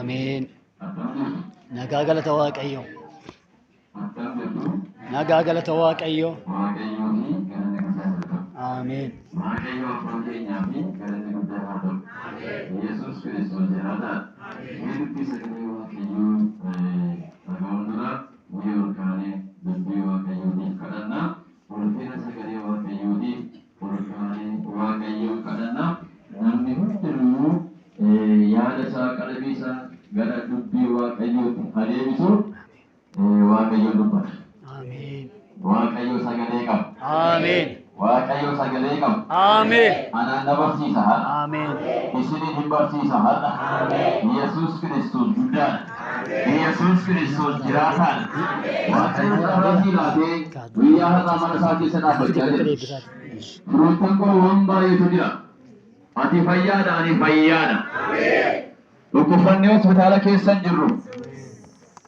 Ameen. Akkam jirtu? Nagaa galata Waaqayyoo. Akkam jirtu? Nagaa galata Waaqayyoo. Waaqayyoo fi galanni guddaa haa ta'u. Ameen. Waaqayyo abbaan keenyaa fi galanni guddaa haa ta'u. Yesuus Kiristoos jiraataadha. Mee dubbii sagalee Waaqayyoo dhaga'uun dura mee ol kaanee dubbii Waaqayyootiif kadhanna. Ulfina sagalee Waaqayyootiif ol kaanee Waaqayyoon kadhanna. Namni hundinuu yaada isaa qalbii isaa gara dubbii Waaqayyootti haa deebisu. Waaqayyoon dubbata. Ameen. Waaqayyo sagalee qaba. Ameen. Waaqayyo sagalee qaba. Ameen. Anaan na barsiisa har'a. Ameen. Isiniin hin barsiisa har'a. Yesuus Kiristoos guddaadha. Yesuus Kiristoos jiraataadha. Waaqayyo carraa sii laatee guyyaa har'aa mana isaa keessa dhaabbachaa jira. Firoottan koo waan baay'eetu jira. Ati fayyaadha, ani fayyaadha. Dhukkubsannee hospitaala keessa hin jirru.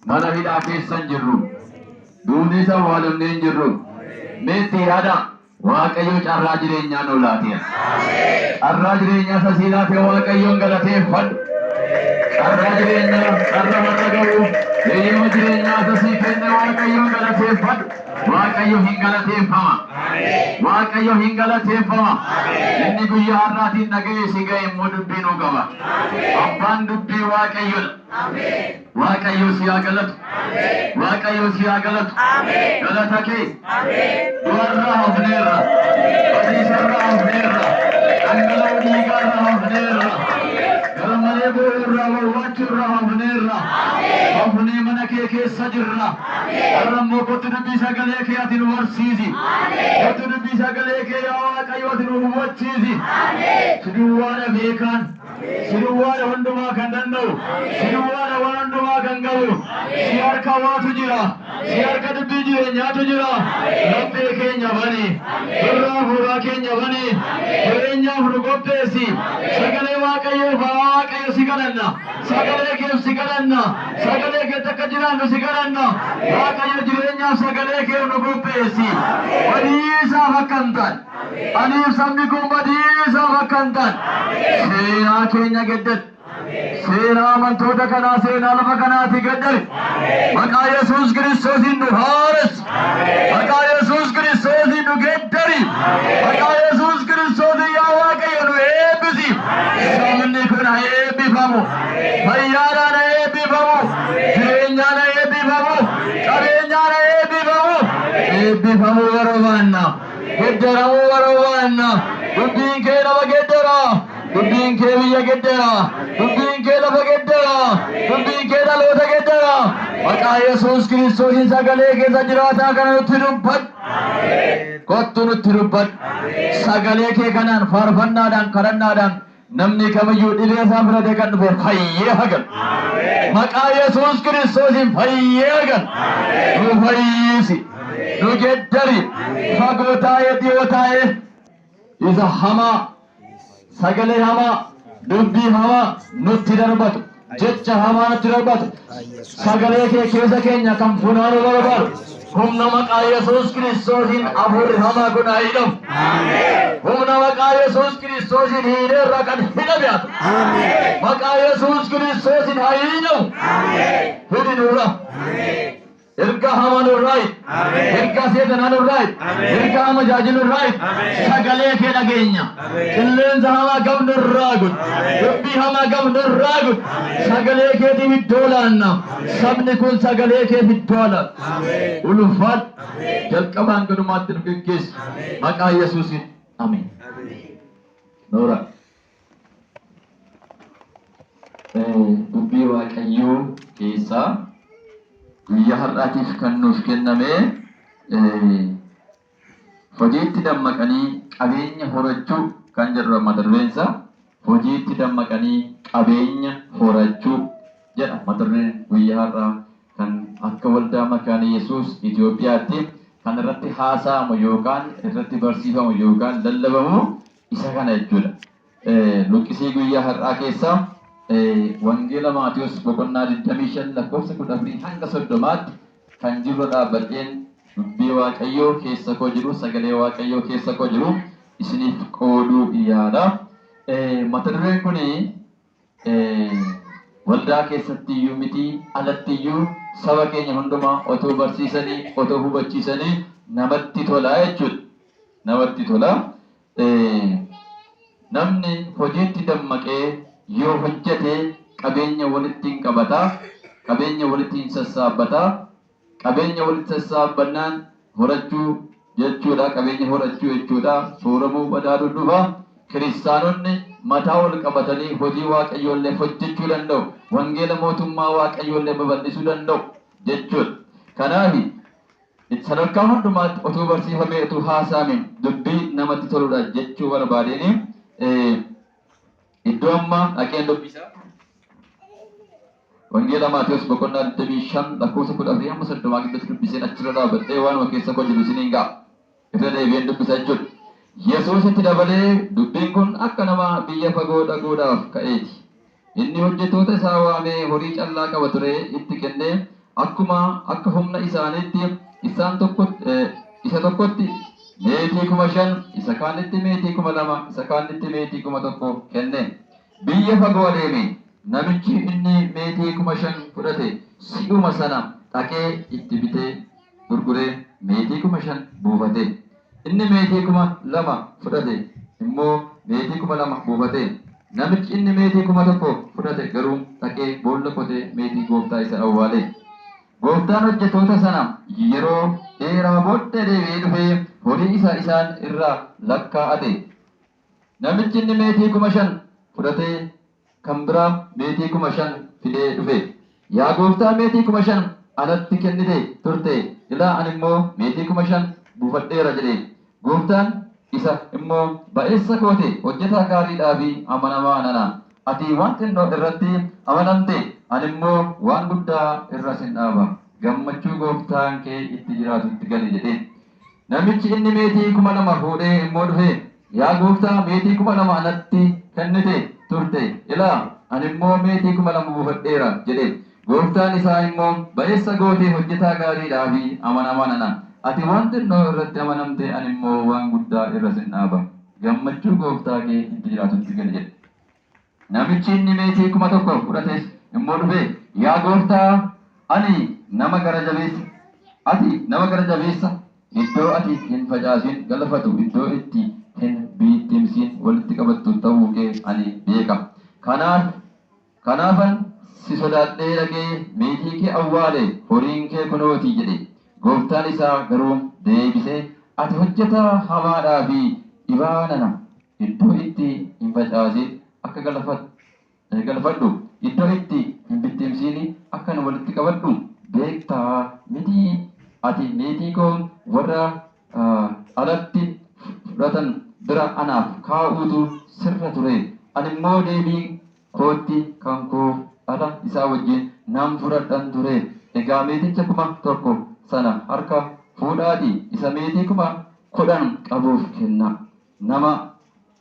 Mana hidhaa keessa hin jirru. Duunees awwaalamnee hin jirru. Mee itti yaada. Waaqayyo carraa jireenyaa nuu laateera. Carraa jireenyaa isa sii laate Waaqayyoon galateeffadhu. Carraa jireenyaa, carraa har'a ga'uu, eeyyama jireenyaa isa sii kenne Waaqayyoon galateeffadhu. Waaqayyo hin galateeffama. Waaqayyo hin galateeffama. Inni guyyaa har'aatiin dhaga'ee si ga'e immoo dubbii nuu qaba. Abbaan dubbii Waaqayyodha. Waaqayyo si haa galatu. Waaqayyo si haa galatu. Galata kee. Du'arraa hafneerra. Badiisarraa hafneerra. Dhangala'uu dhiigaarraa hafneerra. Gara malee boo'uurraa wawwaachuurraa hafneerra. Hafnee mana kee keessa jirra. Har'a immoo kottu dubbii sagalee kee ati nu barsiisi. Kottu dubbii sagalee kee yaa Waaqayyo ati nu hubachiisi. Si duwwaadha beekaan. Si duwwaadha hundumaa kan danda'u. Si duwwaadha waan hundumaa kan qabu. Si harka waatu jira. Si harka dubbii jireenyaatu jira. Laphee keenya bani. Gurra hafuuraa keenya bani. Jireenyaaf nu qopheessi. Sagalee Waaqayyoof haa Waaqayyo si kadhanna. Sagalee keef si kadhanna. Sagalee keetti akka jiraannu si kadhanna. Waaqayyo jireenyaaf sagalee kee nu qopheessi. Badiisaaf akka hin taane. Aniif sabni kun badiisaaf akka hin taane. Seenaa keenya geddari. Seenaa amantoota kanaa seenaa lafa kanaati geddari. Maqaa Yesuus Kiristoosiin nu haaressi. Maqaa Yesuus Kiristoosiin nu geddari. Maqaa Yesuus Kiristoosiin yaa Waaqayyo nu eebbisi. Sabni kun haa eebbifamu. Fayyaadhaan haa eebbifamu. Jireenyaan haa eebbifamu. Qabeenyaan haa eebbifamu. Eebbifamuu barbaanna. Geddaramuu barbaanna. Dubbiin kee nama geddara. Dubbiin kee biyya geddara. Dubbiin kee lafa geddara. Dubbiin kee dhaloota geddara. Maqaa Yesuus Kiristoosiin sagalee keessa jiraataa kana nutti dubbadhu. Kottu nutti dubbadhu. Sagalee kee kanaan faarfannaadhaan kadhannaadhaan namni kamiyyuu dhibee isaa fudhatee kan dhufe fayyee hagal. Maqaa Yesuus Kiristoosiin fayyee hagal. Nu fayyisi. Nu geddari. Fagoo taa'ee dhiyoo taa'ee isa hamaa sagalee hamaa dubbii hamaa nutti darbatu jecha hamaa nutti darbatu sagalee kee keessa keenya kan funaanuu barbaadu humna maqaa Yesuus Kiristoosiin hafuurri hamaa kun haa hidhamu. Humna maqaa Yesuus Kiristoosiin hiineerra kan hidhame haa ta'u. Maqaa Yesuus Kiristoosiin haa hidhamu. Hidhi nurra. Ergaa hamaa nurraa hiiki. Ergaa seexanaa nurraa hiiki. Ergaa amajaajii nurraa hiiki. Sagalee kee dhageenya. Qilleensa hamaa gam nurraa godhi. Dubbii hamaa gam nurraa godhi. Sagalee keetiif iddoo laanna. Sabni kun sagalee keef iddoo laata. Ulfaadhu. Jalqabaan gadumaatti nu geggeessi. Maqaa Yesuusiin. Ameen. Noora. Dubbii Waaqayyoo keessaa guyyaa har'aatiif kan nuuf kenname hojiitti dammaqanii qabeenya horachuu kan jedhudha mata dureen isaa. Hojiitti dammaqanii qabeenya horachuu jedha mata dureen guyyaa har'aa kan akka waldaa Makaana Yesuus Itoophiyaatti kan irratti haasa'amu yookaan irratti barsiifamu yookaan lallabamu isa kana jechuudha. Luqqisii guyyaa har'aa keessaa Wangeela Maatiyus boqonnaa 25 lakkoofsa 14 hanga 30tti kan jirru dhaabbadheen dubbii Waaqayyoo keessa koo jiru sagalee Waaqayyoo keessa koo jiru isiniif qooduu yaada. Mata dureen kun Waldaa keessatti iyyuu miti, alatti iyyuu saba keenya hundumaa otoo barsiisanii, otoo hubachiisanii namatti tola jechuudha. Namatti tola. Namni hojiitti dammaqee yoo hojjete qabeenya walitti hin qabata, qabeenya walitti hin sassaabbata. Qabeenya walitti sassaabbannaan horachuu jechuudha. Qabeenya horachuu jechuudha. Sooramuu, badhaadhuu dhufa. Kiristaanonni mataa ol qabatanii hojii Waaqayyoollee hojjechuu danda'u. Wangeela mootummaa Waaqayyoollee babal'isuu danda'u jechuudha. Kanaaf sadarkaa hundumaatti otuu barsiifamee, otuu haasa'ame dubbii namatti toludha jechuu barbaadeeni iddoo amma dhaqeen dubbisa. Wangeela Maatewos boqonnaa 25 lakkoofsa 14 hamma 30 gidduutti dubbiseen achirra dhaabadhee waanuma keessa koo jiru isiniin ga'a. Irra deebi'een dubbisa jechuudha. Yesuus itti dabalee, dubbiin kun akka nama biyya fagoo dhaquudhaaf ka'eeti. Inni hojjettoota isaa waamee horii callaa qaba ture itti kennee, akkuma akka humna isaaniitti isaan tokko, isa tokkotti meetii 5,000, isa kaanitti meetii 2,000, isa kaanitti meetii 1,000 kenne. Biyya fagoo adeeme. Namichi inni meetii 5,000 fudhate si'uma sana dhaqee itti bitee gurguree meetii 5,000 buufate. Inni meetii 2,000 fudhate immoo meetii 2,000 buufate. Namichi inni meetii 1,000 fudhate garuu dhaqee boolla qotee meetii gooftaa isaa awwaale. Gooftaan hojjettoota sana yeroo dheeraa booddee deebi'ee dhufee horii isaa isaan irraa lakkaa'ate. Namichi inni meetii 5,000 fudhatee kan biraa meetii 5,000 fidee dhufe. Yaa gooftaa, meetii 5,000 anatti kennite turte, ilaa ani immoo meetii 5,000 buufadheera jedhe. Gooftaan isa immoo, Ba'eessa goote, hojjetaa gaariidhaa fi amanamaa nana! Ati waan xinnoo irratti amanamte, ani immoo waan guddaa irra sin dhaaba. Gammachuu gooftaan kee itti jiraatutti gali jedheen. Namichi inni meetii 2,000 fuudhee immoo dhufee, Yaa gooftaa, meetii 2,000 anatti kennite turte, ilaa, ani immoo meetii 2,000 buufadheera jedhe. Gooftaan isaa immoo, Ba'eessa gootee, hojjetaa gaariidhaa fi amanamaa nana! Ati waan xinnoo irratti amanamte, ani immoo waan guddaa irra sin dhaaba. Gammachuu gooftaa kee itti jiraatutti gali jedhe. Namichi inni meetii 1,000 fudhates immoo dhufee, Yaa gooftaa, ani nama gara jabeessa, ati nama gara jabeessa, iddoo ati hin facaasin galfatu, iddoo itti hin bittimsin walitti qabattu ta'uu kee ani beeka. Kanaaf, kanaafan si sodaadhee dhaqee meetii kee awwaale, horiin kee kunoo ti jedhe. Gooftaan isaa garuu deebisee, Ati hojjetaa hamaadhaa fi dhibaa'aa nana! Iddoo itti hin facaasin akka galfadhu, iddoo itti hin bittimsiini akkan walitti qabadhu beekta mitii? Ati meetii koo warra alatti fudhatan bira anaaf kaa'uutu sirra ture, ani immoo deebii kootti kan koo dhala isaa wajjin nan fudhadhan ture. Egaa meeticha 1,000 sana harka fuudhaatii isa meetii 10,000 qabuuf kennaa. Nama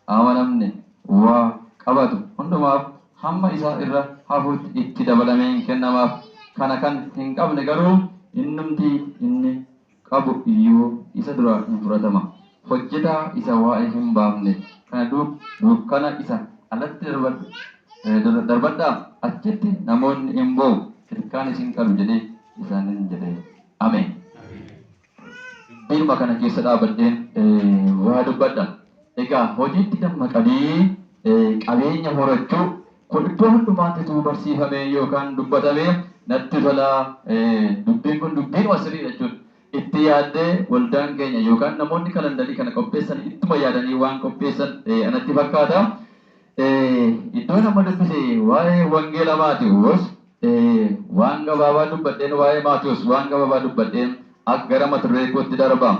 amanamne waa qabatu hundumaaf hamma isa irra hafutti itti dabalamee in kennamaaf, kana kan hin qabne garuu innumti inni qabu iyyuu isa duraa in fudhatama. Hojjetaa isa waa'ee hin baafne kana dukkana isa alatti darbadhaa, achitti namoonni in boo'u, ilkaanis in qalu jedhee isaaniin jedhe. Ameen. Dubbiinuma kana keessa dhaabadheen waa dubbadha. Egaa hojiitti dammaqanii qabeenya horachuu kun iddoo hundumaatti utuu barsiifamee yookaan dubbatamee natti tola. Dubbiin kun dubbiinuma sirriidha jechuudha. Itti yaaddee waldaan keenya yookaan namoonni kalandarii kana qopheessan ittuma yaadanii waan qopheessan anatti fakkaata. Iddoon amma dubbise waa'ee Wangeela Maatewos waan gabaabaa dubbadheen, waa'ee Maatewos waan gabaabaa dubbadheen gara mata duree kootti darba.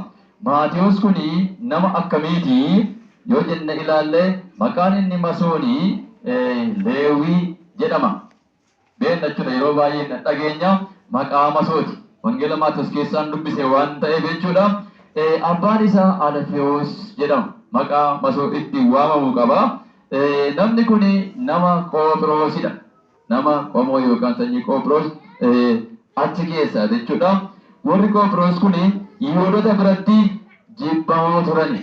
Maatewos kun nama akkamiiti yoo jenne ilaalle, maqaan inni masoonii Leewii jedhama. Beekna jechuudha, yeroo baay'ee dhageenya, maqaa masooti. Wangeela Maatewos keessaan dubbise waan ta'eef jechuudha. Abbaan isaa Alfewoos jedhama. Maqaa masoo ittiin waamamu qaba. Namni kun nama Qophiroosidha. Nama qomoo yookaan sanyii Qophiroos achi keessaa jechuudha. Warri Qophiroos kun Yihuudota biratti jibbamoo turani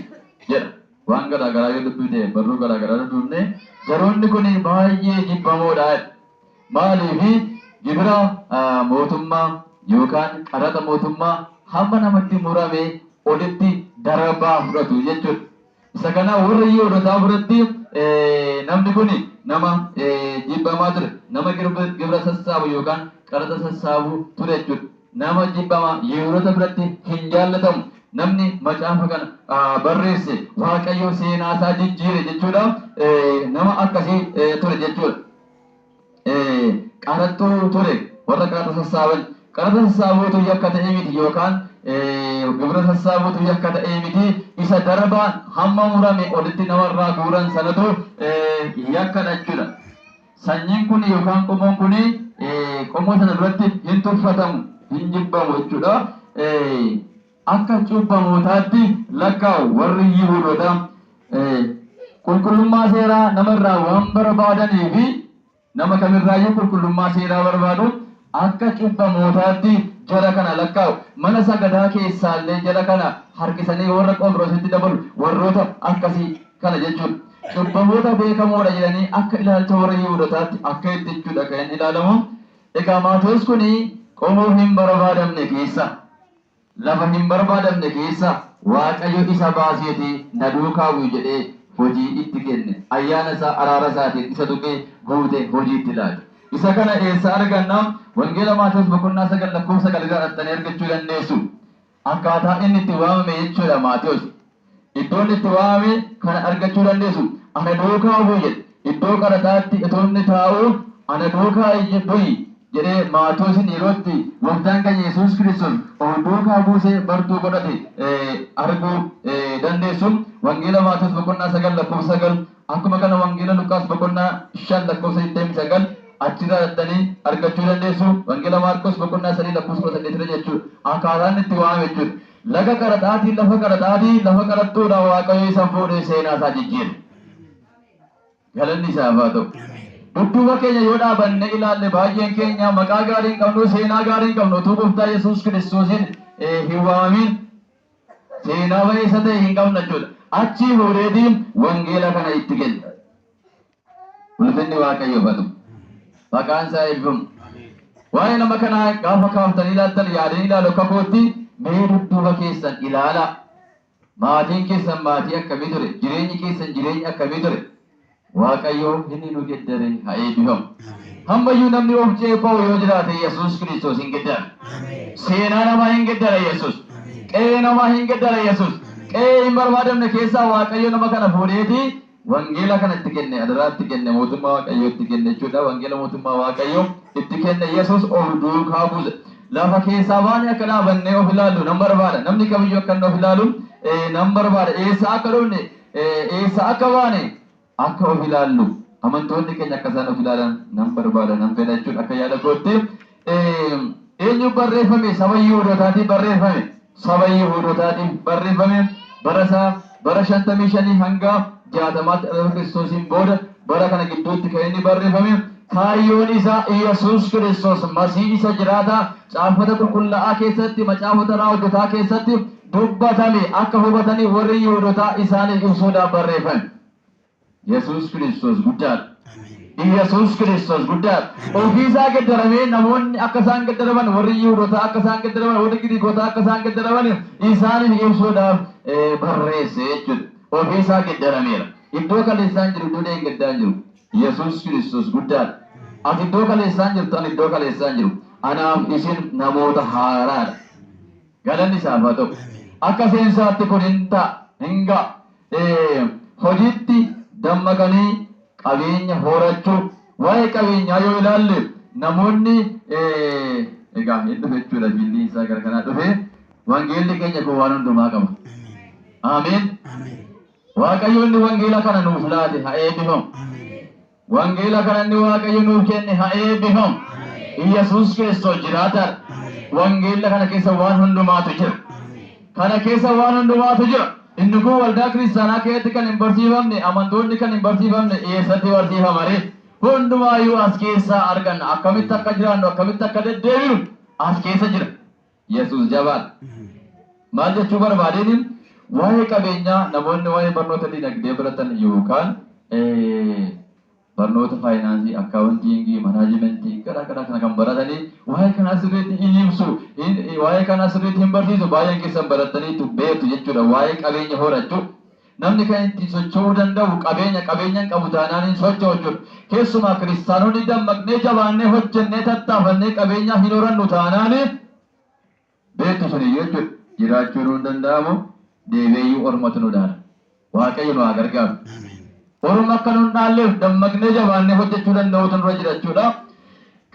jedha. Waan garaa garaa yoo dubbifne, barruu garaa garaa dubbifne, jaroonni kun baay'ee jibbamoodha. Maaliifi gibira mootummaa yookaan qaraxa mootummaa hamma namatti murame olitti darbaa fudhatu jechuudha. Isa kana warra Yihuudotaa biratti namni kun nama jibbamaa ture. Nama gibira sassaabu yookaan qaraxa sassaabu ture jechuudha. Nama jibbamaa Yihuudoota biratti hin jaallatamu. Namni macaafa kana barreesse Waaqayyo seenaa isaa jijjiire jechuudha. Nama akkasii ture jechuudha. Qaraxxuu ture warra qaraxa sassaaban. Qaraxa sassaabuutu yakka ta'ee miti yookaan gibira sassaabuutu yakka ta'ee miti. Isa darbaan hamma murame olitti namarraa guuran sanatu yakkadha jechuudha. Sanyiin kun yookaan qomoon kun qomoo sana duratti hin tuffatamu, hin jibbamu jechuudha. Akka cubbamootaatti lakkaa'u warri Yihuudootaa. Qulqullummaa seeraa namarraa waan barbaadanii fi nama kamirraayyuu qulqullummaa seeraa barbaadu akka cubbamootaatti jara kana lakkaa'u. Mana sagadaa keessaallee jara kana harkisanii warra Qophiroositti dabalu warroota akkasii kana jechuudha. Cubbamoota beekamoodha jedhanii akka ilaalcha warra Yihuudootaatti akka itti jechuudha kan inni ilaalamu. Egaa Maatewos kun qomoo hin barbaadamne keessa lafa hin barbaadamne keessa Waaqayyo isa baaseeti na duukaa bu'i jedhee hojii itti kenne. Ayyaana isaa araara isaatiin isa tuqee guute hojii itti laate. Isa kana eessa arganna? Wangeela Maatewos boqonnaa 9 lakkoofsa 9 irraa dhaqxanii argachuu dandeessu. Akkaataa inni itti waamame jechuudha Maatewos. Iddoo inni itti waamame kana argachuu dandeessu. Ana duukaa bu'i jedhe. Iddoo qaraxaatti itoo inni taa'uu ana duukaa bu'i jedhee Maatewosiin yeroo itti gooftaan keenya Yesuus Kiristoos of duukaa buusee bartuu godhate arguu dandeessu. Wangeela Maatewos boqonnaa 9 lakkoofsa 9 akkuma kana Wangeela Luqaas boqonnaa 5 lakkoofsa 29 achirraa dhaqxanii argachuu dandeessu. Wangeela Maarqos boqonnaa 3 lakkoofsa 18 irra jechuudha. Akkaataan itti waamame jechuudha. Laga qaraxaatii lafa qaraxaatii lafa qaraxxuudhaa Waaqayyo isa fuudhee seenaa isaa jijjiire. Galanni isaaf haa ta'u. Dudduuba keenya yoo dhaabanne ilaalle baay'een keenya maqaa gaarii hin qabnu, seenaa gaarii hin qabnu. Utuu gooftaa Yesuus Kiristoosiin hin waamamin seenaa ba'eessa ta'e hin qabnu jechuudha. Achii fuudheetii wangeela kana itti kenne. Ulfinni Waaqayyoof haa ta'u. Maqaan isaa eebbifamu. Waa'ee nama kanaa gaafa kaaftanii ilaaltan yaadanii ilaalu akka kootti mee dudduuba keessan ilaalaa. Maatiin keessan maatii akkamii ture? Jireenyi keessan jireenya akkamii ture? Waaqayyo inni nu geddare haa eebbifamu. Hammayyuu namni of ceepha'u yoo jiraate Yesuus Kiristoos hin geddara. Seenaa namaa hin geddara Yesuus. Qe'ee namaa hin geddara Yesuus. Qe'ee hin barbaadamne keessaa Waaqayyo nama kana fuudheeti wangeela kana itti kenne, adaraa itti kenne, mootummaa Waaqayyoo itti kenne jechuudha. Wangeela mootummaa Waaqayyoo itti kenne Yesuus of duukaa buuse. Lafa keessaa baanee akka dhaabannee of ilaallu nan barbaada. Namni kamiyyuu akka inni of ilaalu nan barbaada. Eessaa akka dhufne, eessaa akka baane akka of ilaallu. Amantoonni keenya akka isaan of ilaalan nan barbaada, nan fedha jechuudha akka yaada kootti. Eenyuuf barreeffame? Saba Yihuudootaatiif barreeffame. Saba Yihuudootaatiif barreeffame. Bara isaa bara 55 hanga 60tti dhaloota Kiristoosiin booda bara kana gidduutti kan inni barreeffame. Kaayyoon isaa Iyyasuus Kiristoos Masiih isa jiraataa caaffata qulqullaa'aa keessatti macaafota raajotaa keessatti dubbatame akka hubataniif warri Yihuudotaa isaaniif ibsuudhaaf barreeffame. Yesuus Kiristoos guddaadha. Iyyasuus Kiristoos guddaadha. Ofii isaa geddaramee namoonni akka isaan geddaraman warri Yihuudotaa akka isaan geddaraman warri Giriikotaa akka isaan geddaraman isaaniif ibsuudhaaf barreesse jechuudha. Ofii isaa geddarameera. Iddoo kaleessaan jiru iddoo dheengaddaan jiru. Yesuus Kiristoos guddaadha. Ati iddoo kaleessaan jirtu ani iddoo kaleessaan jiru. Anaaf isin namoota haaraadha. Galanni isaaf haa ta'u. Akka seensaatti kun hin ta'a, hin ga'a. Hojiitti dammaqanii qabeenya horachuu. Waa'ee qabeenyaa yoo ilaalle namoonni egaa hin dhufe jechuudha jilliin isaa gara kanaa dhufe wangeelli keenya kun waan hundumaa qaba. Ameen. Waaqayyo inni wangeela kana nuuf laate haa eebbifamu. Wangeela kana inni Waaqayyo nuuf kenne haa eebbifamu. Iyyasuus Kiristoos jiraataadha. Wangeela kana keessa waan hundumaatu jira. Kana keessa waan hundumaatu jira. Inni kun waldaa kiristaanaa keessatti kan hin barsiifamne, amantoonni kan hin barsiifamne eessatti barsiifama ree? Hundumaayyuu as keessaa arganna. Akkamitti akka jiraannu, akkamitti akka deddeebinu as keessa jira. Yesuus jabaadha. Maal jechuu barbaadeen waa'ee qabeenyaa namoonni waa'ee barnoota dinagdee baratan yookaan Barnoota faayinaansii, accounting, management garaa garaa kana kan baratanii waa'ee kanaa sirriitti hin ibsu, waa'ee kanaa sirriitti hin barsiisu. Baay'een keessan barattaniitu beektu jechuudha waa'ee qabeenya horachuu. Namni kan ittiin socho'uu danda'u qabeenya, qabeenya hin qabu taanaan hin socho'u jechuudha. Keessumaa kiristaanonni dammaqnee jabaannee hojjennee tattaafannee qabeenya hin horannu taanaan, beektu suniyyuu jechuudha. Jiraachuun hin danda'amu, deebi'eeyyuu ormatu nu dhaala. Waaqayyo nu haa gargaaru. Orma akka nu hin dhaalleef dammaqnee jabaannee hojjechuu danda'uutu nurra jira jechuudha.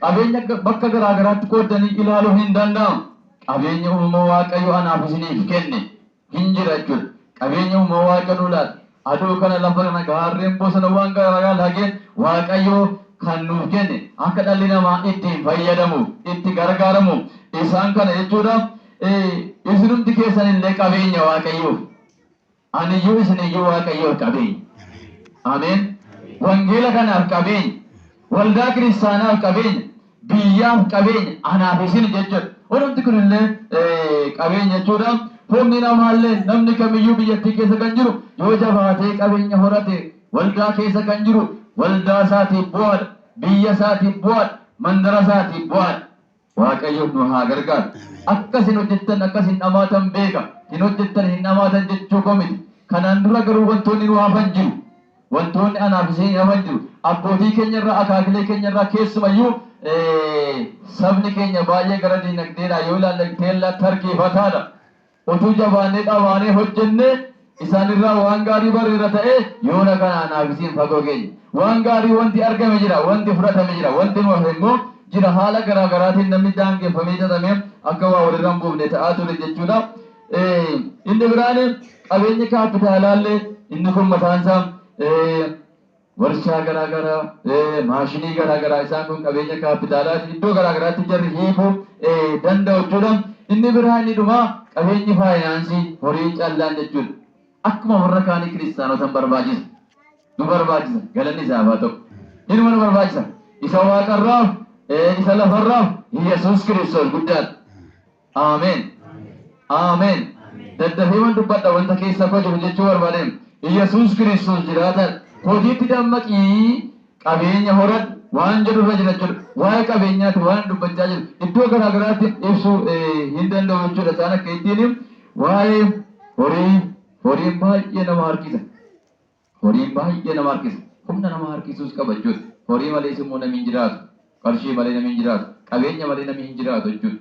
Qabeenya bakka garaa garaatti qooddanii ilaaluu hin danda'amu. Qabeenya uumama Waaqayyo anaaf isiniif kenne hin jira jechuudha. Qabeenya uumama Waaqayyo nuu laate. Aduu kana, lafa kana, gaarreen, bosonawwan garaa garaa, lageen Waaqayyo kan nuuf kenne akka dhalli namaa ittiin fayyadamuuf, itti gargaaramuuf isaan kana jechuudha. Isinumti keessan illee qabeenya Waaqayyoof. Aniyyuu isiniyyuu Waaqayyoof qabeenya. Ameen. Wangeela kanaaf qabeenya. Waldaa kiristaanaaf qabeenya. Biyyaaf qabeenya. Anaaf isin jechuudha. Hundumti kunillee qabeenya jechuudha. Humni namaallee, namni kamiyyuu biyyattii keessa kan jiru yoo jabaatee qabeenya horate, waldaa keessa kan jiru waldaa isaatiif bu'aadha. Biyya isaatiif bu'aadha. Mandara isaatiif bu'aadha. Waaqayyo nu haa gargaaru. Akka isin hojjettan, akka isin dhamaatan beeka. Hin hojjettan, hin dhamaatan jechuu koo miti. Kanaan dura garuu wantoonni nu hafan jiru. Wantoonni anaaf isin hafan jiru. Abbootii keenya irraa, akaakilee keenya irraa, keessumayyuu sabni keenya baay'ee gara dinagdeedhaa yoo ilaalle teellaatti harkifataadha. Utuu jabaannee dhamaanee hojjennee isaanirraa waan gaarii barreerra ta'ee, yoona kana anaaf isin fagoo keenya. Waan gaarii wanti argame jira, wanti fudhatame jira, wanti nu hafe immoo jira. Haala garaa garaatiin namni daangeffamee xaxamee akka waa walirra hin buufne ta'aa ture jechuudha. Inni biraan qabeenya kaapitaalaallee, inni kun mataan isaa warshaa garaa garaa, maashinii garaa garaa, isaan kun qabeenya kaapitaalaati. Iddoo garaa garaatti jarri hiikuu danda'u jechuudha. Inni biraa, inni dhumaa, qabeenyi faayinaansii horii callaan jechuudha. Akkuma warra kaanii kiristaanota barbaachisa. Nu barbaachisa. Galanni isaaf haa ta'u. Inuma nu barbaachisa. Isa waaqarraaf, isa lafarraaf Yesuus Kiristoos guddaadha. Ameen. Ameen. Daddafee waan dubbadha wanta keessa koo jiru jechuu barbaadeen. Yesuus Kiristoos jiraataadha. Hojiitti dammaqii qabeenya horadhu waan jedhu irra jira jechuudha. Waa'ee qabeenyaati waan dubbachaa jiru. Iddoo garaa garaatti ibsuu hin danda'u jechuudha. Isaan akka ittiin waa'ee horii, horiin baay'ee nama harkisa. Horiin baay'ee nama harkisa. Humna nama harkisuus qaba jechuudha. Horii malees immoo namni hin jiraatu. Qarshii malee namni hin jiraatu. Qabeenya malee namni hin jiraatu jechuudha.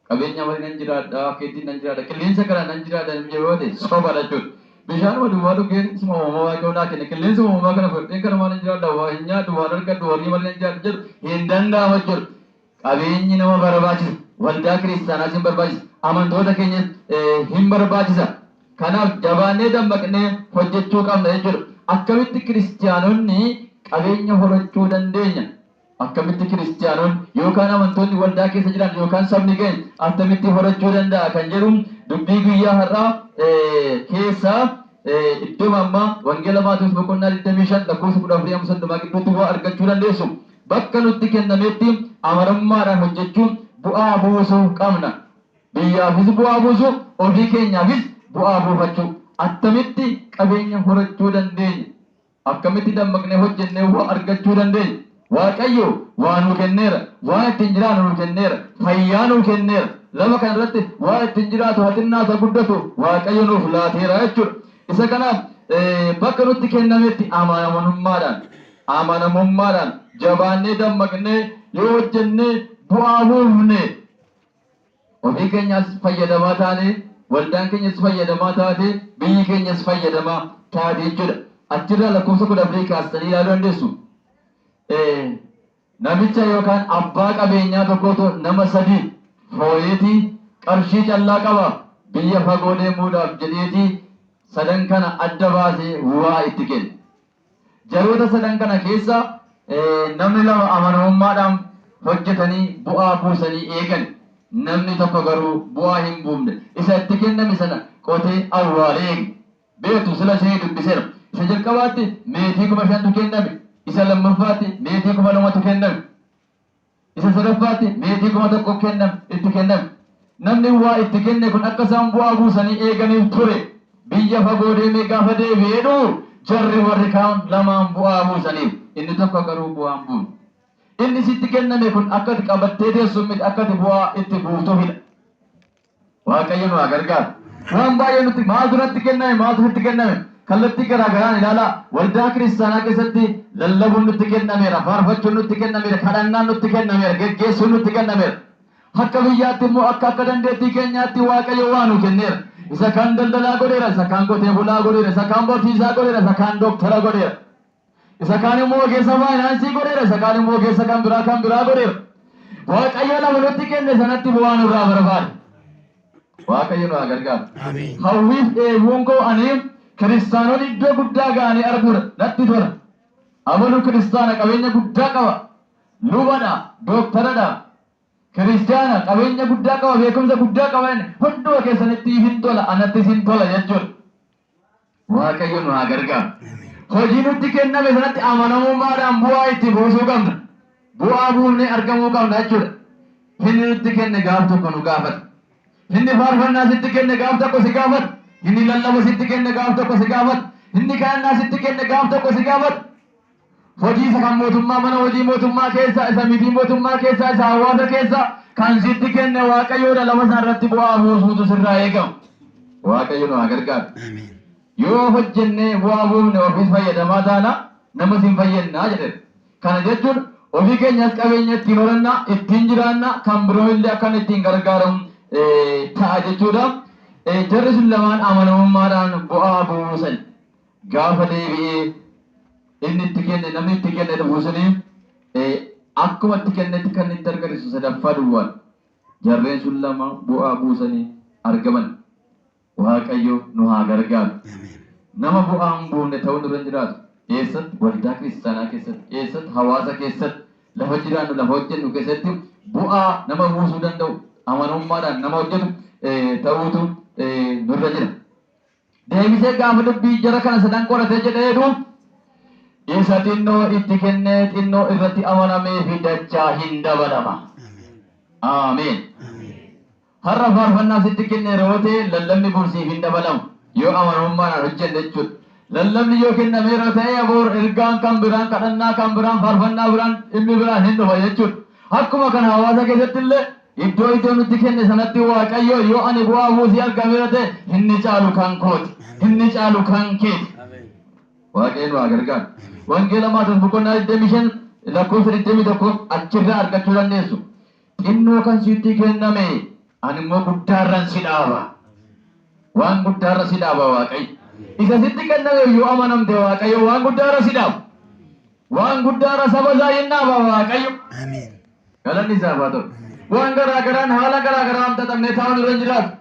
Qabeenya malee nan jiraadha, akka ittiin nan jiraadha, qilleensa kana nan jiraadha namni jedhu yoo ta'e sobaadha jechuudha. Bishaanuma duwwaa dhugeen, isuma uumamaa Waaqayyo naa kenne, qilleensa uumamaa kana fudhadheen kana waan hin jiraadha, waa hin nyaadhu, waan argadhu, horii malee nan jiraadha jedhu hin danda'amu jechuudha. Qabeenyi nama barbaachisa. Waldaa kiristaanaas hin barbaachisa. Amantoota keenya hin barbaachisa. Kanaaf jabaannee dammaqnee hojjechuu qabna jechuudha. Akkamitti kiristaanonni qabeenya horachuu dandeenya? Akkamitti kiristaanonni yookaan amantoonni waldaa keessa jiran yookaan sabni keenya attamitti horachuu danda'a kan jedhu dubbii guyyaa har'aa keessaa iddoo ammaa Wangeela Maatewos boqonnaa 25 lakkoofsa 14 amma 30 gidduutti bu'aa argachuu dandeessu. Bakka nutti kennametti amanamummaadhaan hojjechuun bu'aa buusuu qabna. Biyyaafis bu'aa buusuu, ofii keenyaafis bu'aa buufachuu. Attamitti qabeenya horachuu dandeenya? Akkamitti dammaqnee hojjennee waa argachuu dandeenya? Waaqayyo waa nuu kenneera. Waan ittiin jiraannu nuu kenneera. Fayyaa nuu kenneera. Lafa kana irratti waa ittiin jiraatu, haa xinnaatu haa guddatu, Waaqayyo nuuf laateera jechuudha. Isa kanaaf bakka nutti kennametti amanamummaadhaan jabaannee dammaqnee yoo hojjennee bu'aa buufne, ofii keenyas fayyadamaa taane, waldaan keenyas fayyadamaa taate, biyyi keenyas fayyadamaa taate jechuudha. Achirraa lakkoofsa 14 kaastanii ilaaluu dandeessu. Namicha yookaan abbaa qabeenyaa tokkotu nama sadi fooyeetii qarshii callaa qaba, biyya fagoo deemuudhaaf jedheetii sadan kana adda baasee waa itti kenne. Jaroota sadan kana keessa namni lama amanamummaadhaan hojjetanii bu'aa buusanii eegan. Namni tokko garuu bu'aa hin buufne. Isa itti kenname sana qotee awwaalee eege. Beektu, sila ishee dubbiseera. Isa jalqabaatti meetii 5,000tu kenname. Isa lammaffaatti meetii 2,000tu kenname. Isa sadaffaatti meetii 1,000 kenname, itti kenname. Namni waa itti kenne kun akka isaan bu'aa buusanii eeganiif ture. Biyya fagoo deemee gaafa deebi'ee dhufu Jarri warri kaan lamaan bu'aa buusaniif. Inni tokko garuu bu'aa hin buufne. Inni sitti kenname kun akka ati qabattee teessu miti, akka ati bu'aa itti buuftuufidha. Waaqayyo nu haa gargaaru. Waan baay'ee nutti maaltu natti kenname, maaltu sitti kenname, kallattii garaa garaan ilaalaa. Waldaa kiristaanaa keessatti lallabuun nutti kennameera, faarfachuun nutti kennameera, kadhannaan nutti kennameera, geggeessuun nutti kennameera. Akka biyyaatti immoo akka akka dandeettii keenyaatti Waaqayyo waa nu kenneera. Isa kaan daldalaa godheera, isa kaan qotee bulaa godheera, isa kaan barsiisaa godheera, isa kaan dooktara godheera. Isa kaan immoo ogeessa faayinaansii godheera, isa kaan immoo ogeessa kan biraa kan biraa godheera. Waaqayyo lafa nutti kenne sanatti bu'aa nurraa barbaada. Waaqayyo nu haa gargaaru. Ameen. Hawwiif dheebuun koo ani kiristaanonni iddoo guddaa ga'anii arguudha natti tola. Abalu kiristaana qabeenya guddaa qaba. Lubadha, dooktaradha, kiristaana qabeenya guddaa qaba, beekumsa guddaa qaba. Hunduma keessanitti hin tola, anattis hin tola jechuudha. Waaqayyo nu haa gargaaru. Hojii nutti kenname sanatti amanamummaadhaan bu'aa itti buusuu qabna. Bu'aa buufnee argamuu qabna jechuudha. Inni nutti kenne gaaf tokko nu gaafata. Inni faarfannaa sitti kenne gaaf tokko si gaafata. Inni lallaba sitti kenne gaaf tokko si gaafata. Inni kadhannaa sitti kenne gaaf tokko si gaafata. Hojii isa kan mootummaa, mana hojii mootummaa keessa, isa mitii mootummaa keessa, isa hawaasa keessa kan sitti kenne Waaqayyoodha. Lafa isaa irratti bu'aa buusuutu sirraa eegama. Waaqayyo nu haa gargaaru. Ameen. Yoo hojjennee bu'aa buufne ofiis fayyadamaa taana, namas hin fayyannaa jedheera. Kana jechuun ofii keenyas qabeenya ittiin horannaa, ittiin jiraanna, kan biroo illee akkan ittiin gargaaramu ta'a jechuudha. Jarri sun lamaan amanamummaadhaan bu'aa buusan. Gaafa deebi'ee inni itti kenne, namni itti kenne dhufu suni, akkuma itti kennetti kan itti argatu sadaffaa duwwaadha. Jarreen sun lama bu'aa buusanii argaman. Waaqayyo nu haa gargaaru. Ameen. Nama bu'aa hin buufne ta'uun irra hin jiraatu. Eessatti? Waldaa kiristaanaa keessatti. Eessatti? Hawaasa keessatti. Lafa jiraannu, lafa hojjennu keessatti bu'aa nama buusuu danda'u, amanamummaadhaan nama hojjetu ta'uutu nurra jira. Deebisee gaafa dubbii jara kana sadan qoratee jedhee isa xinnoo itti kennee xinnoo irratti amanamee fi dachaa hin dabalama. Ameen. Ameen. Ameen. Har'a faarfannaa sitti kenneera yoo ta'e, lallabni borsiif hin dabalamu. Yoo amanamummaadhaan hojjenne jechuudha. Lallabni yoo kennameera ta'e, bor ergaan kan biraan, kadhannaa kan biraan, faarfannaa biraan, dhimmi biraan hin dhufa jechuudha. Akkuma kana hawaasa keessatti illee iddoo iddoo nutti kenne sanatti Waaqayyo yoo ani bu'aa buusii argameera ta'e, inni caalu kan kooti. Inni caalu kan keeti. Waaqayyo nu haa gargaaru. Wangeela Maatewos boqonnaa 25 lakkoofsa 21 achirraa argachuu dandeessu. Xinnoo kan sitti kenname ani immoo guddaarran si dhaaba. Waan guddaarra si dhaaba Waaqayyo. Isa sitti kenname yoo amanamte, Waaqayyo waan guddaarra si dhaaba. Waan guddaarra saba isaa hin dhaaba Waaqayyo. Ameen. Galanni isaaf haa ta'u. Waan garaa garaan, haala garaa garaan xaxamnee taa'uun irra hin jiraatu.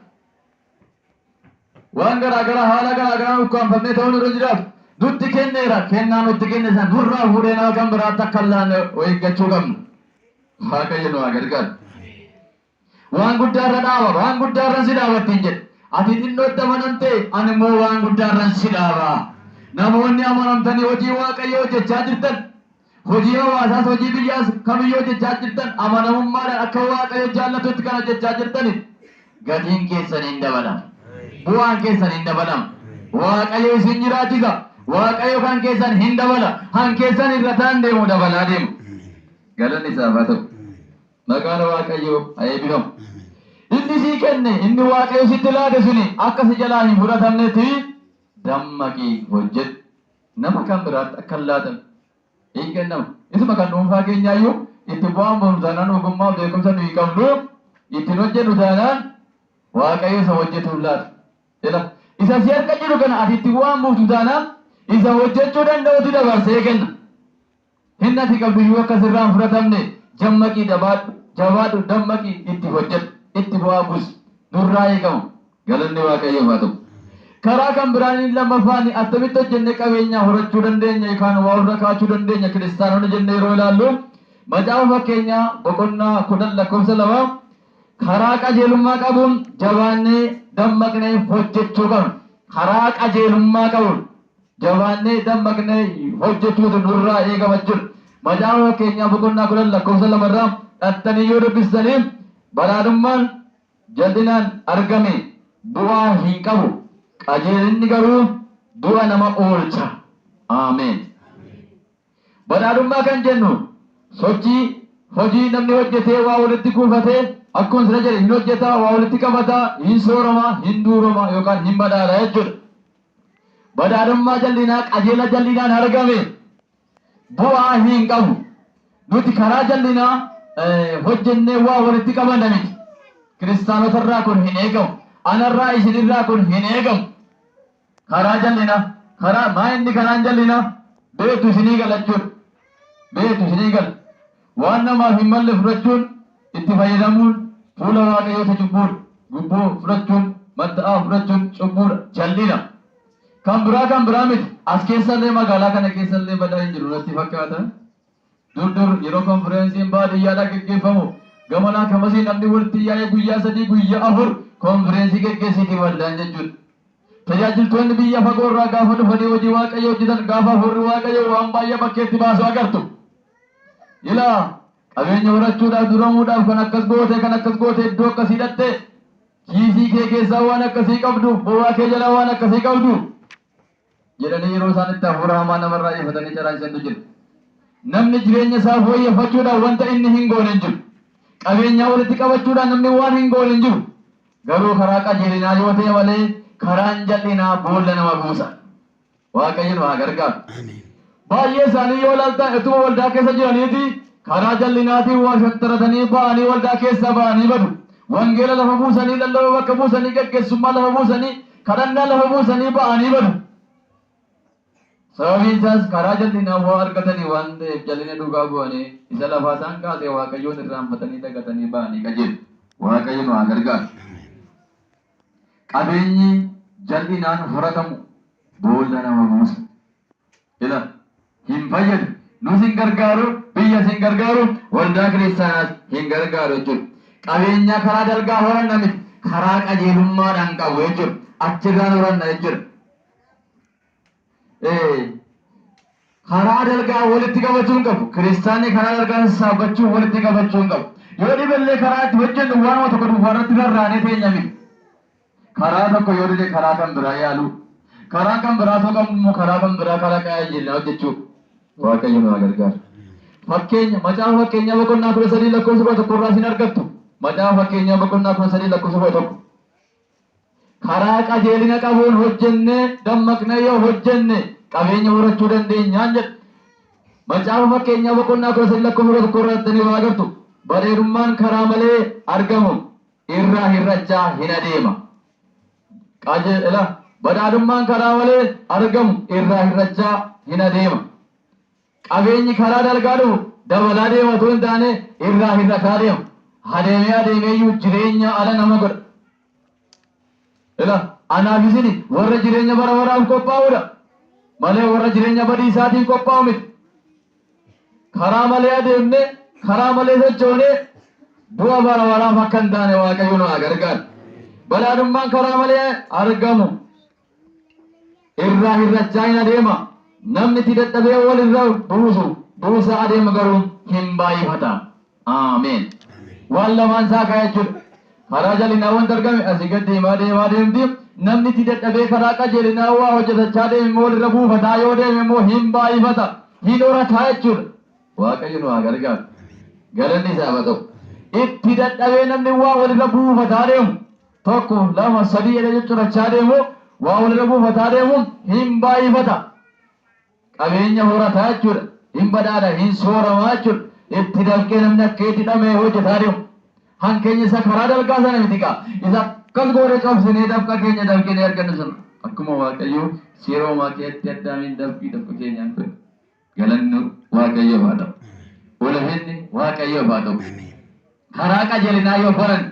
Waan garaa garaa, haala garaa garaan ukkaanfamnee ta'uun irra hin jiraatu. Nutti kenneera. Kennaa nutti kenne sana nurraa fuudhee nama kan biraatti akka hin laanne of eeggachuu qabna. Waaqayyo nu haa gargaaru. Waan guddaarra dhaaba, waan guddaarra si dhaaba ittiin jedhe. Ati xinnootti amanamte, ani immoo waan guddaarran si dhaaba. Namoonni amanamtanii hojii Waaqayyoo hojjechaa jirtan, hojii hawaasaas hojii biyyaas kamiyyuu hojjechaa jirtan, amanamummaadhaan akka Waaqayyo jaallatutti kan hojjechaa jirtani, gatiin keessan hin dabalama. Bu'aan keessan hin dabalama. Waaqayyo isin jiraachisa. Waaqayyo kan keessan hin dabala. Han keessan irra ta'an deemu, dabalaa deemu. Galanni isaaf haa ta'u. Maqaan Waaqayyoo haa eebbifamu. Inni sii kenne, inni Waaqayyo sitti laate suni akka si jalaa hin fudhatamnetti dammaqii hojjedhu. Nama kan biraatti akka hin laatamne. Hin kennamu. Isuma kan dhuunfaa keenyaayyuu itti bu'aan boonu taanaan, ogummaa beekumsa nuyi qabnu ittiin hojjennu taanaan, Waaqayyo isa hojjetuuf laata. Ila isa si harka jiru kana ati itti bu'aan buutu taanaan, isa hojjechuu danda'utu dabarsee kenna. Inni ati qabdu iyyuu akka sirraa hin fudhatamne dammaqii jabaadhu, jabaadhu, dammaqii itti hojjedhu, itti bu'aa buusi. Nurraa eegama. Galanni Waaqayyoof haa ta'u. Karaa kan biraan inni lammaffaan attamitti hojjennee qabeenya horachuu dandeenya yookaan waa irra kaachuu dandeenya kiristaanonni jennee yeroo ilaallu, Macaafa Fakkeenyaa boqonnaa 10 lakkoofsa 2, karaa qajeelummaa qabuun jabaannee dammaqnee hojjechuu qabna. Karaa qajeelummaa qabuun jabaannee dammaqnee hojjechuutu nurraa eegama jechuudha. Macaafa Fakkeenyaa boqonnaa 10 lakkoofsa 2 irraa dhattanii yoo dubbistanii, badhaadhummaan jal'inaan argame bu'aa hin qabu. Qajeelinni garuu du'a nama oolcha. Ameen. Badhaadhummaa kan jennu sochii hojii namni hojjetee waa walitti kuufatee, akkuma sila jedhe, hin hojjetaa, waa walitti qabataa, hin soorama, hin duuroma yookaan hin badhaadha jechuudha. Badhaadhummaa jallinaa qajeela jallinaan argame bu'aa hin qabu. Nuti karaa jallinaa hojjennee waa walitti qabanna miti. Kiristaanotarraa kun hin eegamu. Anarraa, isinirraa kun hin eegamu. Karaa jallinaa, karaa maa inni karaan jallinaa beektu isinii gala jechuudha. Beektu isinii gala. Waan namaaf hin malle fudhachuun, itti fayyadamuun fuula Waaqayyoota cubbuudha. Gubboo fudhachuun, matta'aa fudhachuun cubbuudha. Jallina. Kan biraa, kan biraa miti. As keessallee, magaalaa kana keessallee badaa hin jiru natti fakkaata. Dur dur yeroo konfireensiin baadiyyaadhaa geggeeffamu, gamanaa kamasii namni walitti yaa'ee guyyaa 3, guyyaa 4 konfireensii geggeessiiti waldaan jechuudha. Tajaajiltoonni biyya fagoo irraa gaafa dhufanii hojii Waaqayyoo hojjetan, gaafa hafuurri Waaqayyoo waan baay'ee bakkeetti baasu agartu. Ilaa, qabeenya horachuudhaaf, duramuudhaaf kan akkas goote, kan akkas goote, iddoo akkasii dhatte, kiisii kee keessaa waan akkasii qabdu, bobaa kee jalaa waan akkasii qabdu jedhanii yeroo isaan itti hafuura hamaa namarraa ifatanii caraachisantu jira. Namni jireenya isaa fooyyeffachuudhaaf wanta inni hin goone hin jiru. Qabeenyaa walitti qabachuudhaan namni waan hin goone hin jiru. Garuu karaa qajeelinaa yoo ta'e malee, karaan jal'inaa boolla nama buusa. Waaqayyo nu haa gargaaru. Baay'ee isaanii yoo ilaaltan, utuma waldaa keessa jiraniiti karaa jal'inaatiin waa shattaratanii ba'anii, waldaa keessaa ba'anii badu. Wangeela lafa buusanii, lallaba bakka buusanii, gaggeessummaa lafa buusanii, kadhannaa lafa buusanii ba'anii badu. Sababiin isaas karaa jal'inaa waa argatanii waan ta'eef, jal'ina duukaa bu'anii isa lafaa isaan kaasee Waaqayyoon irraanfatanii, dagatanii ba'anii qajeelu. Waaqayyo nu haa gargaaru. Qabeenyi jal'inaan horatamu boolla nama buusa. Ila, hin fayyadu. Nus hin gargaaru, biyyas hin gargaaru, waldaa kiristaanaas hin gargaaru jechuudha. Qabeenya karaa dalgaa horanna miti, karaa qajeelummaadhaan qabu jechuudha. Achirraan horanna jechuudha. Karaa dalgaa walitti qabachuu hin qabu. Kiristaanni karaa dalgaa sassaabbachuu, walitti qabachuu hin qabu. Yoo dhibellee karaa itti hojjennu waanuma tokko duwwaa irratti rarraanee teenya miti. Karaa tokko yoo dide, karaa kan biraa yaaluu. Karaa kan biraa tokko immoo karaa kan biraa karaa qajeelaa hojjechuu. Waaqayyo nu haa gargaaru. Fakkeenya, Macaafa Fakkeenyaa boqonnaa 13 lakkoofsa 11 irraa isin argattu. Macaafa Fakkeenyaa boqonnaa 13 lakkoofsa 11. Karaa qajeelina qabuun hojjennee, dammaqnee yoo hojjenne, qabeenya horachuu dandeenyaan jedha. Macaafa Fakkeenyaa boqonnaa 13 lakkoofsa 11 irratti waa agartu. Badheedummaan karaa malee argamu irraa hir'achaa hin adeema. Qajeela badhaadhummaan karaa malee argamu irraa hir'achaa hin adeema. Qabeenyi karaa dalgaa dhufu dabalaa deema otoo hin taane, irraa hir'ataa deema. Adeemee adeemeeyyuu jireenya ala nama godha. Ila, anaaf isini warra jireenya bara baraaf qophaa'udha malee warra jireenya badiisaatiin qophaa'u miti. Karaa malee adeemne, karaa malee sochoonee du'a bara baraaf akka hin taane Waaqayyo nu haa gargaaru. Badhaadhummaan karaa malee argamu irraa hir'achaa hin adeema. Namni itti dadhabee wal irra buusu buusaa adeema garuu hin baay'ifata. Ameen. Waan lamaan isaa ka'a jechuudha. Karaa jallinaa wanta argame asii gad deemaa deemaa deemti. Namni itti dadhabee karaa qajeelinaa waa hojjetachaa deeme immoo, walirra buufataa yoo deeme immoo, hin baay'ifata. Hin horataa jechuudha. Waaqayyo nu haa gargaaru. Galanni isaaf haa ta'u. Itti dadhabee namni waa walirra buufataa deemu, tokko, lama, sadii jedhee cuccurachaa deemu, waa walirra buufataa deemu, hin baay'ifata. Qabeenya horataa jechuudha. Hin badhaadha, hin sooramaa jechuudha. Itti dafqee namni akka itti dhamee hojjetaa deemu. Hankeenya isa karaa dalgaa sana miti gaa. Isa akkas goone cabsinee dafqa keenya dafqinee argannu sana. Akkuma Waaqayyo seera uumaa keessatti Addaamiin dafqii dafqa keenyaan godhe. Galanni Waaqayyoof haa ta'u. Ulfinni Waaqayyoof haa ta'u. Karaa qajeelinaa yoo baran,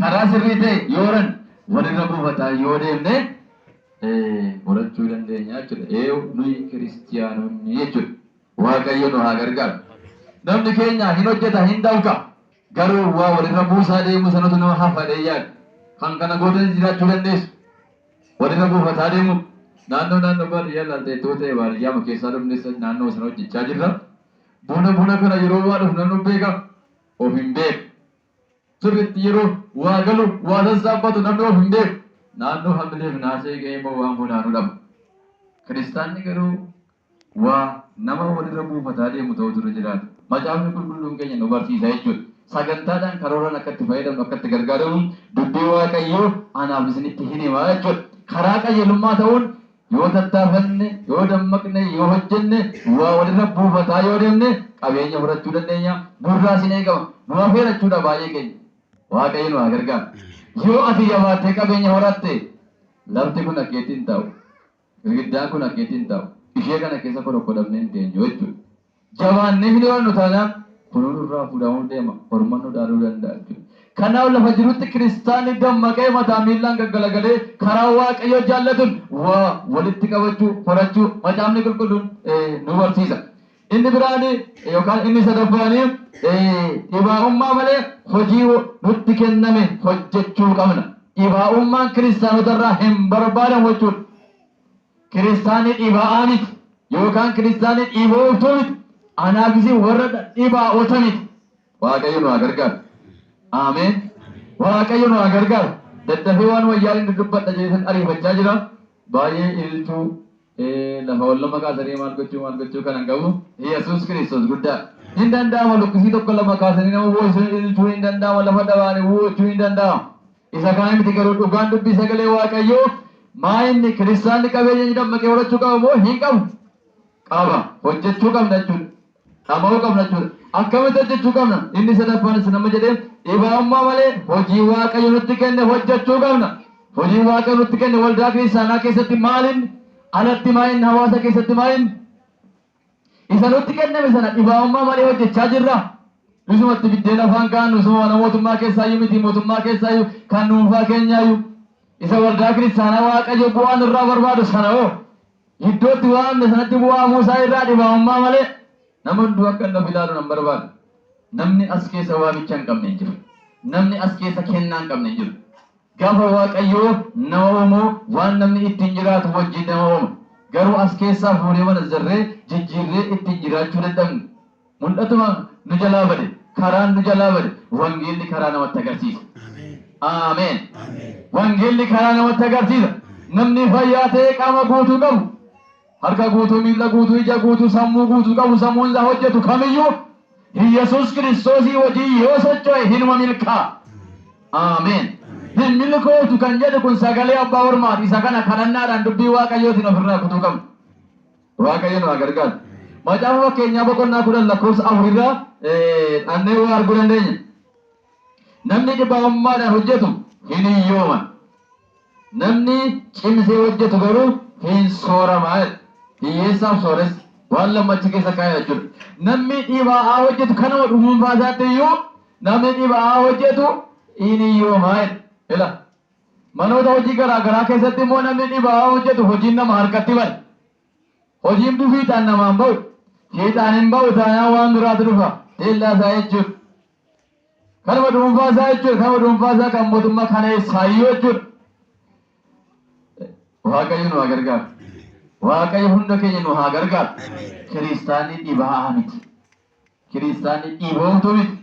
karaa sirrii ta'e yoo horan, walirra buufataa yoo deemne, horachuu dandeenya jechuudha. Eeyu, nuyi kiristiyaanonni jechuudha. Waaqayyo nu haa gargaaru. Namni keenya hin hojjeta, hin dafqa. Garuu waa walirra buusaa deemu sanatu nama hafadhee yaada. Kan kana gootan jiraachuu dandeessu. Walirra buufataa deemu. Naannoo naannoo baadiyyaa ilaaltee ta'e, baadiyyaa keessaa dhufnes naannoo sana hojjechaa jirra. Buna kana yeroo waa dhufu namni beeka, of hin beeku. Sirriitti yeroo waa galu, waa sassaabbatu, namni of hin beeku. Naannoo hamileef naasee ga'ee immoo waan funaanuu dhaba. Kiristaanni garuu Waa nama walirra buufataa deemu ta'utu irra jiraata. Macaafni qulqulluun keenya nu barsiisa jechuudha. Sagantaadhaan karooraan akka itti fayyadamnu akka itti gargaaramnu dubbii Waaqayyoo anaaf isinitti hin himaa jechuudha. Karaa qajeelummaa ta'uun yoo tattaafanne, yoo dammaqne, yoo hojjenne, waa walirra buufataa yoo deemne qabeenya horachuu dandeenya. Nurraas hin eegama. Nu hafeera jechuudha baay'ee keenya. Waaqayyo nu haa gargaaru. Yoo ati jabaattee qabeenya horatte lafti kun akkeetti hin ta'u. Girgiddaan kun akkeetti hin ta'u. Ishee kana keessa korokkodamnee hin teenyu jechuudha. Jabaannee hin horannu taanaan kunuu nurraa fuudhamuu deema. Orma nu dhaaluu danda'a jechuudha. Kanaaf lafa jirutti kiristaanni dammaqee mataa miillaan gaggalagalee karaa Waaqayyoo jaallatuun waa walitti qabachuu, horachuu macaafni qulqulluun nu barsiisa. Inni biraan yookaan inni sadaffaan dhibaa'ummaa malee hojii nutti kenname hojjechuu qabna. Dhibaa'ummaan kiristaanota irraa hin barbaadamu jechuudha. Kiristaanni dhibaa'aa miti yookaan kiristaanni dhibooftuu miti. Anaaf isin warra dhibaa'ota miti. Waaqayyo nu haa gargaaru. Ameen. Waaqayyo nu haa gargaaru. Daddafee waan wayyaa inni dubbadha jedhee ariifachaa jira. Baay'ee ililchuu lafa wal lama kaasanii maal gochuu maal gochuu kan hin qabu. Yesuus Kiristoos guddaa. Hin danda'ama luqqisii tokko lama kaasanii nama boo'isuun ililchuu hin danda'ama lafa dhabaanii woochuu hin danda'ama. Isa kaan miti garuu dhugaan dubbii sagalee Waaqayyoo maa inni kiristaanni qabeenya inni dammaqee horachuu qaba moo hin qabu? Qaba. Hojjechuu qabna jechuudha. Dhama'uu qabna jechuudha. Akkamitti hojjechuu qabna? Inni sadaffaanis nama jedhee dhibaa'ummaa malee hojii Waaqayyo nutti kenne hojjechuu qabna. Hojii Waaqayyo nutti kenne waldaa kiristaanaa keessatti maaliin alatti maaliin hawaasa keessatti maaliin isa nutti kenname sana dhibaa'ummaa malee hojjechaa jirra. Isumatti biddeen afaan kaa'annu isuma mana mootummaa keessaayyuu miti mootummaa keessaayyuu kan dhuunfaa keenyaayyuu isa waldaa kiristaanaa Waaqayyo bu'aa nurraa barbaadu sana hoo iddootti waamne sanatti bu'aa buusaa irraa dhibaa'ummaa malee nama hunduu akka inni of ilaalu nan barbaada. Namni as keessa waamicha hin qabne hin jiru. Namni as keessa kennaa hin qabne hin jiru. Gaafa Waaqayyoo nama uumu waan namni ittiin jiraatu wajjin nama uuma. Garuu as keessaa fuunee mana zarree jijjiirree ittiin jiraachuu dadhabne. Mul'atuma nu jalaa bade. Karaan nu jalaa bade. Wangeelli karaa namatti agarsiisa. Ameen. Wangeelli karaa namatti agarsiisa. Namni fayyaa ta'ee qaama guutuu qabu, harka guutuu, miilla guutuu, ija guutuu, sammuu guutuu qabu, sammuun isaa hojjetu kamiyyuu Yesuus Kiristoosii wajjin yoo socho'e hinuma milkaa'a. Ameen. Hin milkootu kan jedhu kun sagalee abbaa ormaati. Isa kana kadhannaadhaan dubbii Waaqayyootiin ofirraa kutuu qabna. Waaqayyo nu haa gargaaru. Macaafa fakkeenyaa boqonnaa 10 lakkoofsa 4 irraa dhannee waa arguu dandeenya. Namni dhibaa'ummaadhaan hojjetu hin hiyyooma. Namni cimsee hojjetu garuu hin soorama jedha. Hiyyeessaaf sooressa waan lama achi keessa kaa'e jechuudha. Namni dhibaa'aa hojjetu kanuma dhuunfaa isaatti iyyuu namni dhibaa'aa hojjetu hin hiyyooma jedha. Ila manoota hojii garaa garaa keessatti immoo namni dhibaa'aa hojjetu hojiin nama harkatti bada. Hojiin fiixaan namaan ba'u. Fiixaan hin ba'u taanaan waan biraatu dhufa. Teellaa isaa jechuudha. Kanuma dhuunfaa isaa jechuudha. Kanuma dhuunfaa isaa kan mootummaa kana eessaayyuu jechuudha. Waaqayyo nu haa gargaaru. Waaqayyo hunda keenya nu haa gargaaru. Kiristaanni dhibaa'aa miti. Kiristaanni dhiboomtuu miti.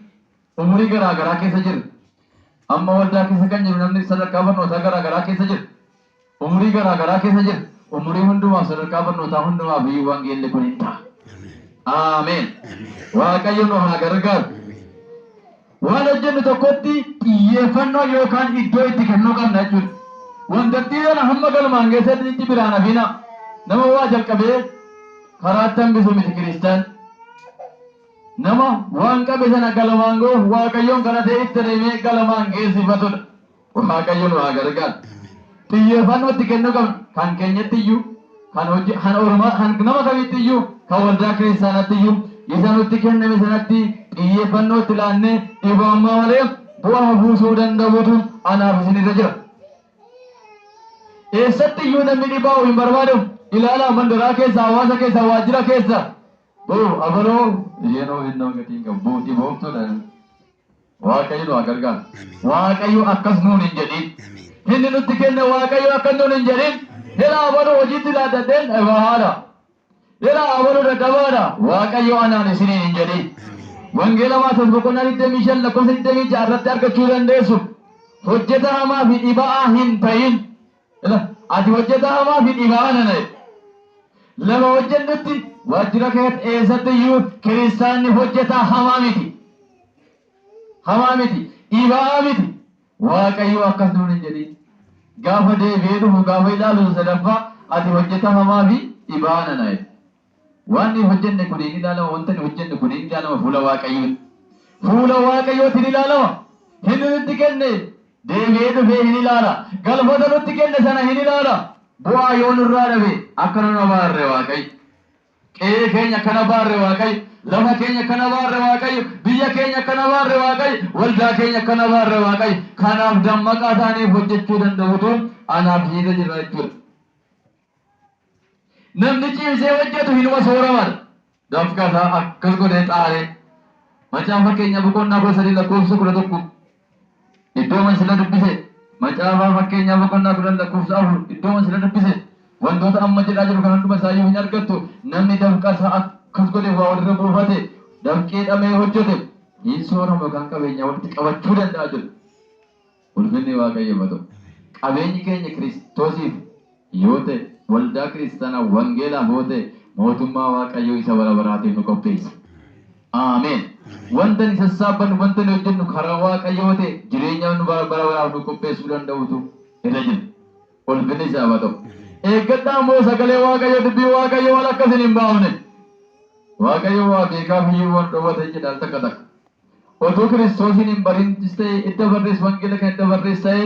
Umurii garaa garaa keessa jira. Amma waldaa keessa kan jiru namni sadarkaa barnootaa garaa garaa keessa jira. Umurii garaa garaa keessa jira. Umurii hundumaaf sadarkaa barnootaa hundumaaf iyyuu wangeelli kun hin ta'a. Ameen. Waaqayyo nu haa gargaaru. Waan hojjennu tokkotti xiyyeeffannoo yookaan iddoo itti kennuu qabna jechuudha. Wantattii sana hamma galmaan keessatti itti biraan hafina. Nama waa jalqabee karaatti hambisu miti kiristaan. Nama waan qabe sana galmaan ga'uuf Waaqayyoon kadhatee itti adeemee galmaan geessifatudha. Waaqayyo nu haa gargaaru. Xiyyeeffannoo itti kennuu qabna. Kan keenyatti iyyuu, kan hojii, kan ormaa, kan nama kamitti iyyuu, kan waldaa kiristaanaatti iyyuu isa nutti kenname sanatti xiyyeeffannoo itti laannee dhibaammaa malee bu'aa buusuu danda'utu anaaf isinirra jira. Eessatti iyyuu namni dhibaa'u hin barbaadamu. Ilaalaa mandaraa keessa, hawaasa keessa, waajjira keessa. Boo abaloo isheenoo innoo gatii hin qabu. Boo dhibooftuudha. Waaqayyo nu haa gargaaru. Waaqayyo akkas nuun hin jedhin. Inni nutti kenne Waaqayyo akkas nuun hin jedhin. Hela abaluu hojiitti laaddadheen bahaadha. Hela abaluu dadhabaadha. Waaqayyo anaan isiniin hin jedhin. Wangeela Maatewos boqonnaa 25 lakkoofsa 26 irratti argachuu dandeessu. Hojjetaa hamaa fi dhibaa'aa hin ta'in. Ati hojjetaa hamaa fi dhibaa'aa nana. Lafa hojjennutti waajjira keessatti, eessatti iyyuu kiristaanni hojjetaa hamaa miti. Hamaa miti. Dhibaa'aa miti. Waaqayyo akkas nuun hin jedhin. Gaafa deebi'ee dhufu, gaafa ilaalu sadaffaa, ati hojjetaa hamaa fi dhibaa'aa nana jedhe. Waan nuyi hojjenne kun hin ilaalama, wanta nuyi hojjenne kun hin ilaalama fuula Waaqayyooti. Fuula Waaqayyootiin ilaalama. Inni nutti kenne deebi'ee dhufee hin ilaala. Galfata nutti kenne sana hin ilaala. Bu'aa yoo nurraa dhabe akka nun abaarre Waaqayyo. Qe'ee keenya akka abaarre Waaqayyo. Lafa keenya akka abaarre Waaqayyo. Biyya keenya akka abaarre Waaqayyo. Waldaa keenya akka abaarre Waaqayyo. Kanaaf dammaqaa ta'aniif hojjechuu danda'utu anaaf hiika jira jechuudha. Namni cimsee hojjetu hinuma sooramadha. Dafqa isaa akkas godhee xaaree. Macaafa Fakkeenyaa boqonnaa 13 lakkoofsa 11, iddoo man sila dubbise. Macaafa Fakkeenyaa boqonnaa 10 lakkoofsa 4, iddoo man sila dubbise. Wantoota amma jedhaa jiru kan hunduma isaayyuu hin argattu. Namni dafqa isaa akkas godhe, waa walirra buufate, dafqee dhamee hojjete hin sooramu yookaan qabeenya walitti qabachuu danda'a jedhu. Ulfinni Waaqayyoof haa ta'u. Qabeenyi keenya Kiristoosiif yoo ta'e, waldaa kiristaanaa wangeelaaf yoo ta'e, mootummaa Waaqayyoo isa bara baraatiif nu qopheessa. Ameen. Wanta ni sassaabbannu, wanta ni hojjennu karaa Waaqayyoo yoo ta'e, jireenya nu bara baraaf nu qopheessuu danda'utu irra jira. Ulfinni isaaf haa ta'u. Eeggadhaa immoo sagalee Waaqayyoo, dubbii Waaqayyoo waan akkasiin hin baafne. Waaqayyo waa beekaaf iyyuu waan dhowwate jedha al takka takka. Otuu Kiristoosiin hin barintis ta'e, idda barrees wangeela kan idda barrees ta'e,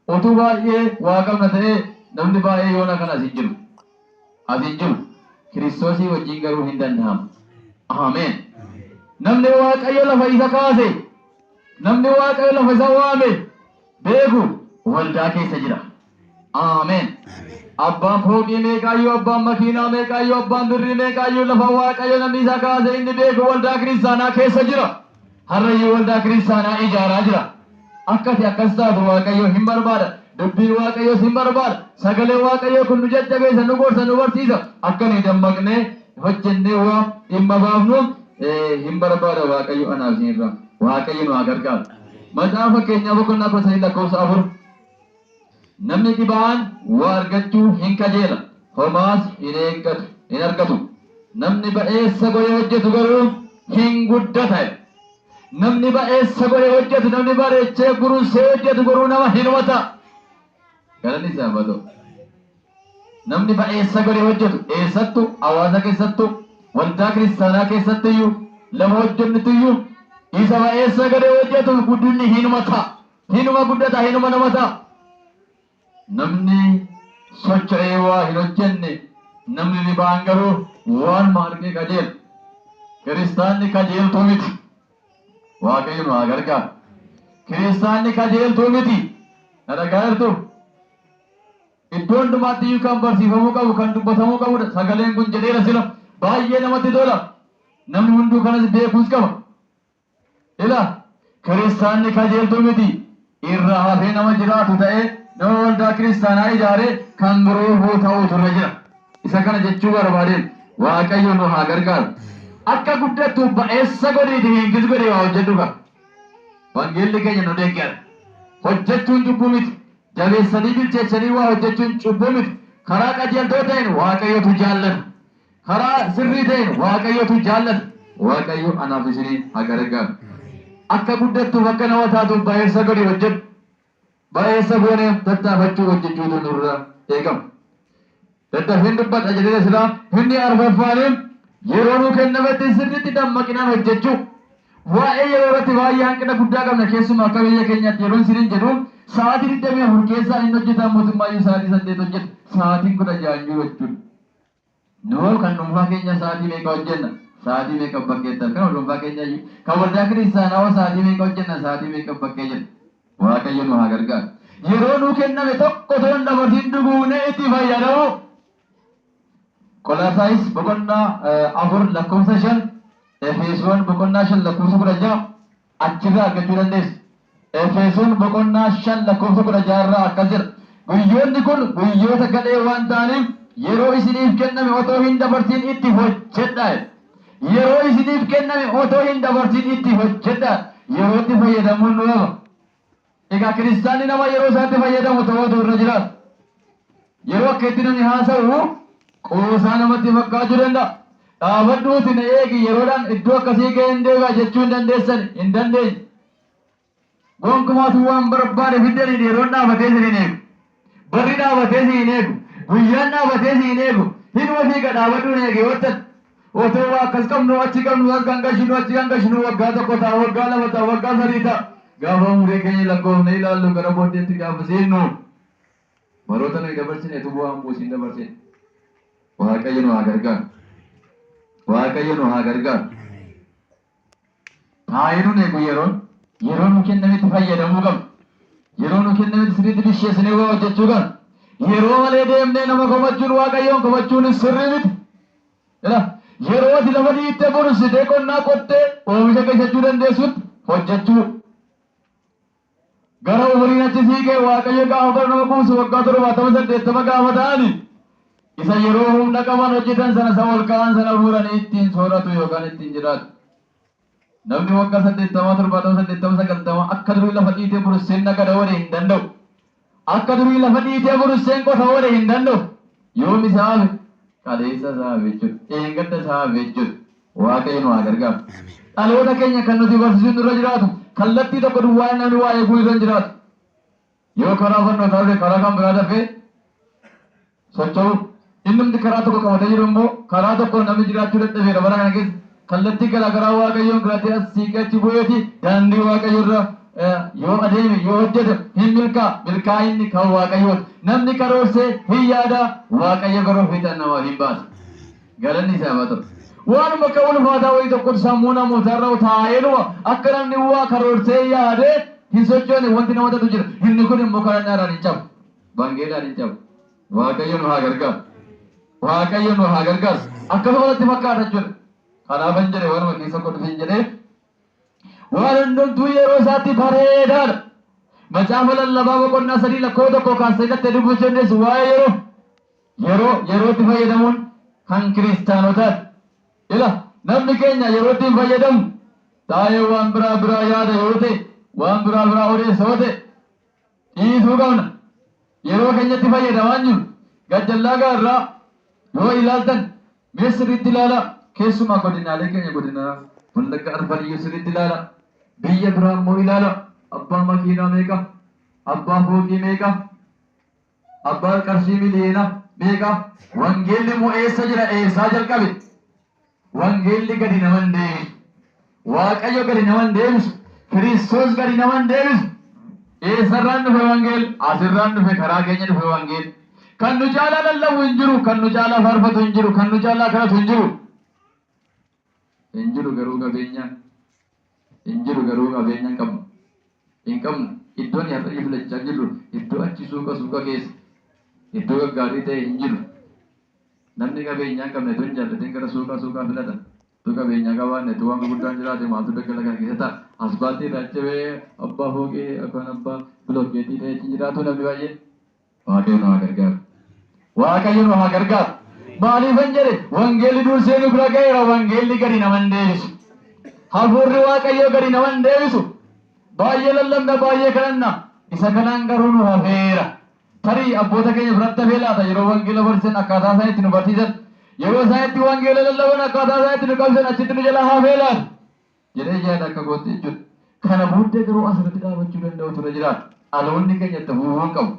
otuu baay'ee waa qabna ta'e, namni baay'ee yoona kana as hin jiru. As hin jiru. Kiristoosii wajjin garuu hin danda'amu. Ameen. Namni Waaqayyo lafa isa kaase, namni Waaqayyo lafa isa waame beeku waldaa keessa jira. Ameen. Abbaan fooqii meeqaayyuu, abbaan makiinaa meeqaayyuu, abbaan birrii meeqaayyuu, lafa Waaqayyo namni isa kaase inni beeku waldaa kiristaanaa keessa jira. Har'ayyuu waldaa kiristaanaa ijaaraa jira. Akkati akkas taatu Waaqayyo hin barbaada. Dubbiin Waaqayyoos hin barbaada. Sagalee Waaqayyoo kun nu jajjabeessa, nu gorsa, nu barsiisa. Akka nuyi dammaqnee hojjennee waa dhimma baafnu hin barbaada Waaqayyo anaaf isinirraa. Waaqayyo nu haa gargaaru. Macaafa Fakkeenyaa boqonnaa 13 lakkoofsa 4. Namni dhibaa'aan waa argachuu hin kajeela, homaas hin eeggatu, hin argatu. Namni ba'eessa godhee hojjetu garuu hin guddata. Namni ba'eessa godhee hojjetu, namni bareechee gurunsee hojjetu garuu nama hinuma ta'a. Galanni isaaf haa ta'u. Namni ba'eessa godhee hojjetu eessattu, hawaasa keessattu, waldaa kiristaanaa keessatti iyyuu, lafa hojjennutti iyyuu, isa ba'eessa godhee hojjetu guddinni hinuma ta'a. Hinuma guddata, hinuma nama ta'a. Namni socho'ee waa hin hojjenne, namni dhibaan garuu waanuma argee qajeela. Kiristaanni kajeeltuu miti. Waaqayyo nu haa gargaaru. Kiristaanni kajeeltuu miti. Na dhagaa jirtu? Iddoo hundumaatti iyyuu kan barsiifamuu qabu, kan dubbatamuu qabudha. Sagaleen kun jedheera sila baay'ee namatti tola. Namni hunduu kanas beekuus qaba. Ila, kiristaanni kajeeltuu miti. Irraa hafee nama jiraatu ta'ee, nama waldaa kiristaanaa ijaaree kan biroo hoo ta'uutu irra jira. Isa kana jechuu barbaadeen. Waaqayyo nu haa gargaaru. Akka guddattu ba'eessa godhiiti hinkis godhii waa hojjedhu ka. Wangeelli keenya nu deeggara. Hojjechuun cubbuu miti. Jabeessanii bilcheessanii waa hojjechuun cubbuu miti. Karaa qajeeltoo ta'een Waaqayyotu jaallata. Karaa sirrii ta'een Waaqayyotu jaallata. Waaqayyo anaaf isiniin haa gargaaru. Akka guddattuuf, akka nama taatuuf ba'eessa godhi hojjedhu. Ba'eessa goonee tattaafachuu, hojjechuutu nurra eegama. Daddafeen dubbadha jedhee silaa. Inni arfaffaaniin yeroo nuu kennametti sirriitti dammaqinaan hojjechuu. Waa'ee yeroo irratti baay'ee hanqina guddaa qabna, keessumaa akka biyya keenyaatti. Yeroon isiniin jedhu, sa'aatii 24 keessaa inni hojjetaan mootummaayyuu sa'aatii 8 hojjeta. Sa'aatiin 16 hin jiru jechuudha. Nuu kan dhuunfaa keenya sa'aatii meeqa hojjenna? Sa'aatii meeqa bakkeetta? Kan dhuunfaa keenya iyyuu. Kan waldaa kiristaanaa hoo sa'aatii meeqa hojjenna? Sa'aatii meeqa bakkee jenna? Waaqayyo nu haa gargaaru. Yeroo nuu kenname tokko otoo hin dabarsin duguunee itti fayyadamu. Qolaasaayis boqonnaa 4 lakkoofsa 5, Efesoon boqonnaa 5 lakkoofsa 16 achirraa argachuu dandeessu. Efesoon boqonnaa 5 lakkoofsa 16 irraa akkas jedha. Guyyoonni kun guyyoota gadhee waan ta'aniif yeroo isiniif kenname otoo hin dabarsin itti hojjedhaa. Yeroo isiniif kenname otoo hin dabarsin itti hojjedhaa. Yerootti fayyadamuun nu qaba. Egaa kiristaanni nama yeroo isaatti fayyadamu ta'uutu irra jiraata. Yeroo akka itti namni haasa'u qoosaa namatti fakkaachuu danda'a. Dhaabadhuuti na eegi yeroodhaan iddoo akkasii ga'een deebi'a jechuu hin dandeessan hin dandeenye. Gonkumaatu waan barbaade fiddaniin yeroon dhaabatee isin hin eegu. Barri dhaabatee si hin eegu. Guyyaan dhaabatee si hin eegu. Hinuma fiiga dhaabadhuu na eegi yoo ta'an. Otoo waa akkas qabnu achi qabnu as kan gashinu achi kan gashinu waggaa 1 ta'a, waggaa 2 ta'a, waggaa 3 ta'a. Gaafa umurii keenya lakkoofne ilaallu gara booddeetti gaafa seennu baroota nuyi dabarsine utuu bu'aan buusiin dabarsine. Waaqayyo nu haa gargaaru. Waaqayyo nu haa gargaaru. Taa'ee nun eegu yeroon. Yeroo nu kennametti fayyadamuu qabna. Yeroo nu kennametti sirriitti bisheessinee waa hojjechuu qabna. Yeroo malee deemnee nama komachuun Waaqayyoon komachuunis sirrii miti. Ila yeroo ati lafa dhiittee burussitee qonnaa qottee oomisha gashachuu dandeessutti hojjechuu. Gara umuriin achi siiqee Waaqayyo gaafa bara nama quubsu waggaa 70 80 gaafa ta'ani isa yeroo humna qaban hojjetan sana isa ol ka'an sana fuudhanii ittiin sooratu yookaan ittiin jiraatu. Namni waggaa 80 70 80 90 akka durii lafa dhiitee burusseen nagada oole hin danda'u. Akka durii lafa dhiitee burusseen qota oole hin danda'u. Yoom isaa hafe? Kaleessa isaa hafe jechuudha. Dheengadda isaa hafe jechuudha. Waaqayyo nu haa gargaaru. Dhaloota keenya kan nuti barsiisuun nurra jiraatu kallattii tokko duwwaa namni waa eeguu irra hin jiraatu. Yoo karaa barnootaa dhufe karaa kan biraa dafee socho'u. Innumti karaa tokko qabatee jiru immoo karaa tokko namni jiraachuu dadhabeera bara kana keessa. Kallattii garaa garaa Waaqayyoon filatee as siiqee achi bu'eeti daandii Waaqayyo irra yoo adeeme yoo hojjete hin milkaa milkaa'inni kan Waaqayyooti. Namni karoorsee hin yaada Waaqayyo garuu fiixan namaaf hin baasa. Galanni isaaf haa ta'u. Waanuma akka ulfaataa wayii tokkotu sammuu namootaarra taa'eedhuma akka namni waa karoorsee yaadee hin sochoone wanti nama tatu jira. Inni kun immoo kadhannaadhaan hin cabu. Wangeelaan hin cabu. Waaqayyo nu haa gargaaru. Waaqayyo nu haa gargaaru. Akkasuma natti fakkaata jechuudha. Kanaafan jedhe waanuma keessa koo dhufeen jedhee waan hundumtuu yeroo isaatti bareedaadha. Macaafa lallabaa boqonnaa 3 lakkoo 1 kaastee gattee dubbisuu dandeessu waa'ee yeroo. Yeroo yerootti fayyadamuun kan kiristaanotaati. Ila namni keenya yerootti hin fayyadamu. Taa'ee waan biraa biraa yaada yoo ta'e, waan biraa biraa odeessa yoo ta'e dhiisuu qabna. Yeroo keenyatti fayyadamaa hin jiru. Gajjallaa gaarraa yoo ilaaltan mee sirriitti ilaalaa. Keessumaa godinaalee keenya godina Wallagga Arfaniyyuu sirriitti ilaalaa. Biyya biraa immoo ilaalaa. Abbaa makiinaa meeqa? Abbaa fooqii meeqa? Abbaa qarshii miliyoona meeqa? Wangeelli immoo eessa jira? Eessaa jalqabe? Wangeelli gadi nama hin deebisu. Waaqayyo gadi nama hin deebisu. Kiristoos gadi nama hin deebisu. Eessarraan dhufe wangeelli? Asirraan dhufe karaa keenya dhufe wangeelli. Kan nu caalaa lallabu hin jiru, kan nu caalaa faarfatu hin jiru, kan nu caalaa kadhatu hin jiru. Hin jiru garuu qabeenyaan. Hin jiru garuu qabeenya hin qabnu. Hin qabnu. Iddoon har'a filachaa jirru iddoo achi suuqa suuqa keessa iddoo gaggaarii ta'e hin jiru. Namni qabeenyaa hin qabne tun jaallateen gara suuqaa suuqaa filata. Tu qabeenyaa qabaanne tu waan gurguddaan jiraate maaltu daggala kana keessa ta'a. Asfaaltii irraa cebee abbaa fooqee yookaan abbaa bilookeetii ta'e achi jiraatu namni baay'een. Waaqayyo nu haa gargaaru. Waaqayyo nu haa gargaaru. Maaliifan jedhe wangeelli dursee nu bira ga'eera wangeelli gadi nama hin deebisu. Hafuurri Waaqayyoo gadi nama hin deebisu. Baay'ee lallabna baay'ee kadhanna. Isa kanaan garuu nu hafeera. Tarii abboota keenya biratti hafee laata yeroo wangeela barsiisan akkaataa isaan itti nu barsiisan yeroo isaan itti wangeela lallaban akkaataa isaan itti nu qabsiisan achitti nu jala hafee laata jedhee yaada akka kootti jechuudha. Kana booddee garuu asirratti dhaabachuu danda'u ture jiraata. Dhaloonni keenya itti fufuu hin qabu.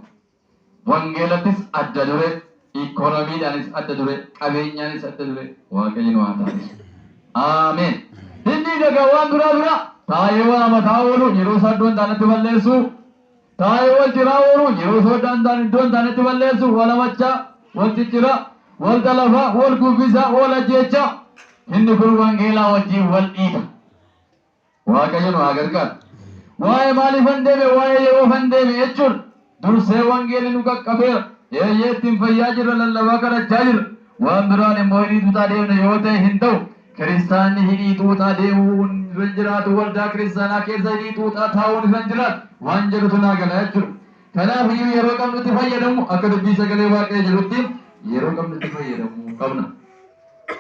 Wangeelattis adda duree, ikoonomiidhaanis adda duree, qabeenyaanis adda duree Waaqayyo nu haa taasisu. Ameen. Inni dagaa waan biraa biraa taa'ee waa mataa oolu yeroo isaa iddoo hin taanetti balleessu. Taa'ee wal ciraa oolu yeroo isaa iddoo hin taane iddoo hin taanetti balleessu. Wal hamachaa, wal cicciraa, wal xalafaa, wal kuffisaa, wal ajjeechaa. Inni kun wangeelaa wajjin wal dhiita. Waaqayyo nu haa gargaaru. Waa'ee maaliifan deeme waa'ee yeroofan deeme jechuun dursee wangeelli nu qaqqabeera. Eeyyee ittiin fayyaa jirra lallabaa kadhachaa jirra. Waan biraan immoo hidhii xuuxaa deemne yoo ta'e hin ta'u. Kiristaanni hidhii xuuxaa deemuu irra hin jiraatu. Waldaa kiristaanaa keessa hidhii xuuxaa taa'uun irra hin jiraatu. Waan jedhutu naa gala jechuudha. Kanaaf iyyuu yeroo qabnutti fayyadamu akka dubbii sagalee Waaqayyo jedhutti yeroo qabnutti fayyadamuu qabna.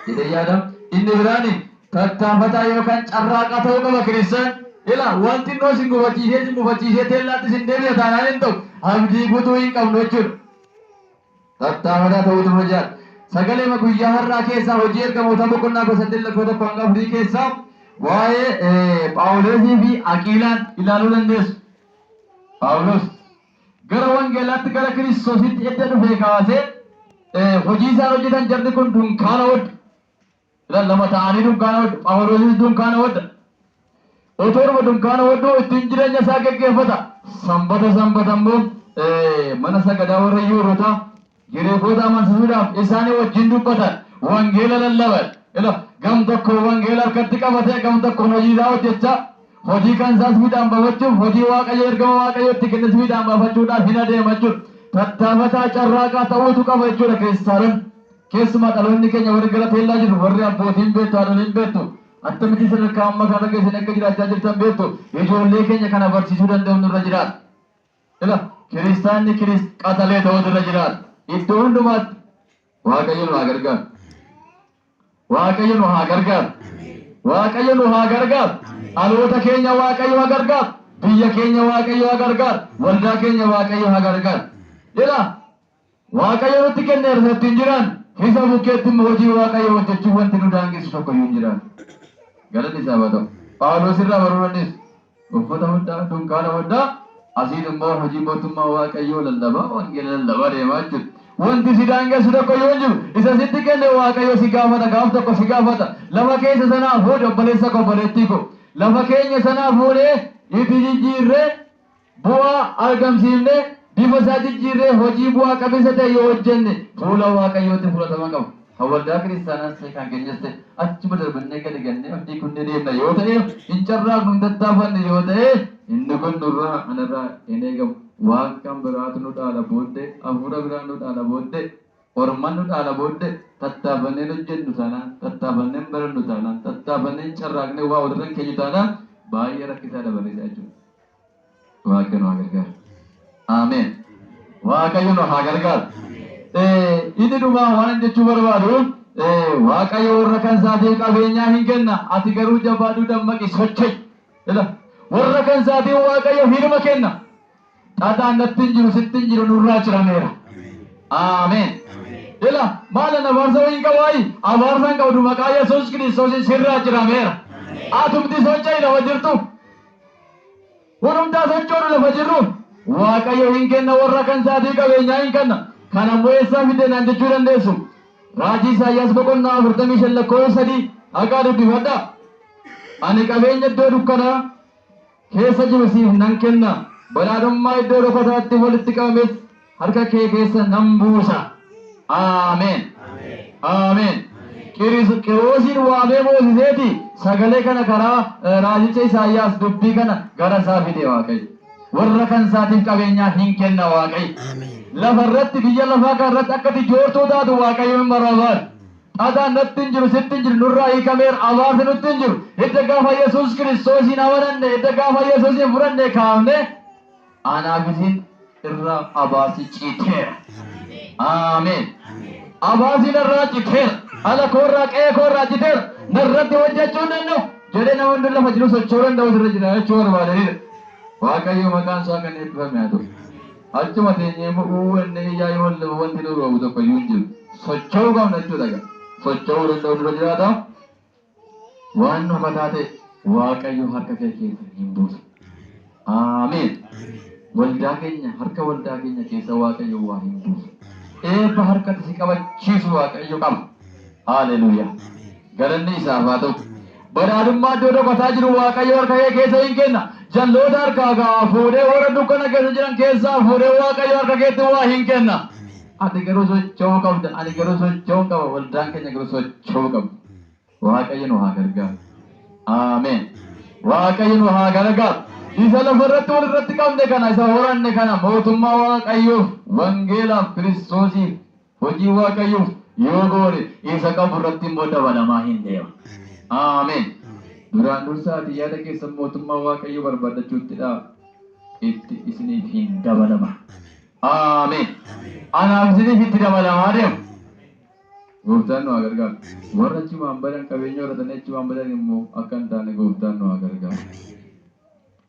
Jedhee yaada. Inni biraan tattaafataa yookaan carraaqaa ta'uu qaba kiristaan. Ila wanti innoo isin gufachiisee isin mufachiisee teellaatti isin deebisa taanaan hin ta'u. Abdii guutuu hin qabnu jechuudha. Tattaafataa ta'uutu irra jiraata. Sagalee guyyaa har'aa keessaa hojii ergamoota boqonnaa 18 lakkoofsa 1 hanga 4 keessaa waa'ee Phaawulosii fi Aqiilaan ilaaluu dandeessu. Phaawulos gara wangeelaatti, gara Kiristoositti edda dhufee kaasee hojii isaan hojjetan jarri kun dunkaana hodhu. Lama ta'anii dunkaana hodhu. Phaawulosis dunkaana hodha. Otooruma dunkaana hodhuu ittiin jireenya isaa geggeeffata. Sanbata sanbata immoo mana sagadaa warra Yihuudootaa, Giriikota amansiisuudhaaf isaanii wajjin dubbatan, wangeela lallaban. Ila gam tokko wangeela harkatti qabatee, gam tokkoon hojii isaa hojjechaa, hojii kan isaas fiixaan baafachuuf, hojii Waaqayyo ergama Waaqayyo itti kennes fiixaan baafachuudhaaf hin adeema jechuudha. Tattaafataa, carraaqaa ta'uutu qaba jechuudha kiristaanonni. Keessumaa dhaloonni keenya warri gara teellaa jiru, warri abbootiin beektu, haadholiin beektu, attamitti sadarkaa amma kana keessanii akka jiraachaa jirtan beektu, ijoollee keenya kana barsiisuu danda'u nurra jiraata. Ila kiristaanni qaxalee ta'utu irra jiraata. Iddoo hundumaatti Waaqayyo nu haa gargaaru. Waaqayyo nu haa gargaaru. Waaqayyo nu haa gargaaru. Dhaloota keenya Waaqayyo haa gargaaru. Biyya keenya Waaqayyo haa gargaaru. Waldaa keenya Waaqayyo haa gargaaru. Ila Waaqayyo nutti kenneera isa ittiin jiraan. Isa bukkeetti immoo hojii Waaqayyo hojjechuuf wanti nu daangessu tokko iyyuu hin jiraatu. Galanni isaa haa ta'u. Phaawulos irraa baruu dandeessu. Uffata hodhaa, dunkaana hodhaa, asiin immoo hojii mootummaa Waaqayyoo lallabaa, wangeela lallabaa deemaa jechuudha. Wanti si daangessu tokko iyyuu hin jiru. Isa sitti kenne Waaqayyo si gaafata, gaaf tokko si gaafata. Lafa keessa sanaa fuudhe, obboleessa koo, obboleettii koo. Lafa keenya sanaa fuudhee itti jijjiirree, bu'aa argamsiifnee, bifa isaa jijjiirree hojii bu'aa qabeessa ta'e yoo hojjenne fuula Waaqayyootti fudhatama qaba. Kan waldaa kiristaanaas ta'e, kan keenyas ta'e, achuma darbannee gadi gannee abdii kunnee deemna yoo ta'e, hin carraaqnu, hin tattaafanne yoo ta'e, inni kun nurraa anarraa hin eegamu. Waan kan biraatu nu dhaala booddee, hafuura biraan nu dhaala booddee, orman nu dhaala booddee. Tattaafanneen hojjennu taanaan, tattaafanneen barannu taanaan, tattaafanneen carraaqnee waa walirra hin keenyu taanaan, baay'ee rakkisaa dabarreessa jechuudha. Waaqayyo nu haa gargaaru. Ameen. Waaqayyo nu haa gargaaru. Inni dhumaa waan hin jechuu barbaadu, Waaqayyo warra kan isaatiif qabeenyaa hin kenna. Ati garuu jabaadhu, dammaqi, socho'i. Ila warra kan isaatiif Waaqayyo hirma kenna. Xaxaan natti hin jiru, sitti hin jiru, nurraa cirameera. Ameen. Ila maal abaarsa wayii qabaayi? Abaarsa hin qabdu, maqaa Yesuus Kiristoosiin sirraa cirameera. Atumti socho'i lafa jirtu. Hundumtaa sochoonu lafa jirru. Waaqayyo hin kenna, warra kan isaatii qabeenyaa hin kenna. Kana immoo eessaa fidde naan jechuu dandeessu. Raajii Isaayyaas boqonnaa 45 lakkoofsa 3 haqaa dubbifadha. Ani qabeenya iddoo dukkanaa keessa jiru siif nan kenna. Badhaadhummaa iddoo dhokataatti walitti qabames harka kee keessa nan buusa. Ameen. Ameen. Qiroosiin waamee moosiseeti sagalee kana karaa raajicha Isaayyaas dubbii kana gara isaa fide Waaqayyo. Warra kan isaatiif qabeenyaa hin kenna Waaqayyo. Lafa irratti, biyya lafaa kan irratti akka ati joortuu taatu Waaqayyo hin barbaadu. Xaxaan natti hin jiru, sitti hin jiru, nurraa hiikameera, abaarsi nutti hin jiru. Hidda gaafa Yesuus Kiristoosiin amananne, hidda gaafa Yesuusiin fudhanne kaafne, anaaf isin irraa abaarsi citeera. Ameen. Abaarsi narraa citeera. Ala koorraa, qe'ee koorraa citeera. Narratti hojjechuu hin danda'u. Jedhee nama hundi lafa jiru socho'uu danda'u irra jira jechuu barbaadaniidha. Waaqayyo maqaan isaa kan eebbifame haa ta'u. Achuma teenyee immoo uwwanne iyyaa yoo lafa wanti nu roobu tokko iyyuu hin jiru. Socho'uu qabna jechuudha egaa. Socho'uu danda'u dura jiraata. Waan dhokataa ta'e Waaqayyo harka kee keessa hin buusu. Ameen. Waldaa keenya harka, waldaa keenya keessa Waaqayyo waa hin buusu. Eebba harkatti si qabachiisu Waaqayyo qaba. Haleluuyaa. Galanni isaaf haa ta'u. Badhaadhummaa iddoo dhokataa jiru Waaqayyo harka kee keessa hin kenna. Jalloota harkaa gaa fuudhee, warra dukkana keessa jiran keessaa fuudhee Waaqayyo harka keetti waa hin kenna. Ati garuu socho'uu qabda. Ani garuu socho'uu qaba. Waldaan keenya garuu socho'uu qabda. Waaqayyo nu haa gargaaru. Ameen. Waaqayyo nu haa gargaaru. Isa lafa irratti wal irratti qabne kana, isa horanne kana mootummaa Waaqayyoof, wangeelaaf, Kiristoosiif, hojii Waaqayyoof yoo goone, isa qabu irratti immoo dabalamaa hin deema. Ameen. Duraan dursa ati yaada keessan mootummaa Waaqayyoo barbaaddachuuttidha. Itti isiniif hin dabalama. Ameen. Anaaf isiniif itti dabalamaa deema. Gooftaan nu haa gargaaru. Warra achumaan badan, qabeenya horatanii achumaan badan immoo akka hin taane gooftaan nu haa gargaaru.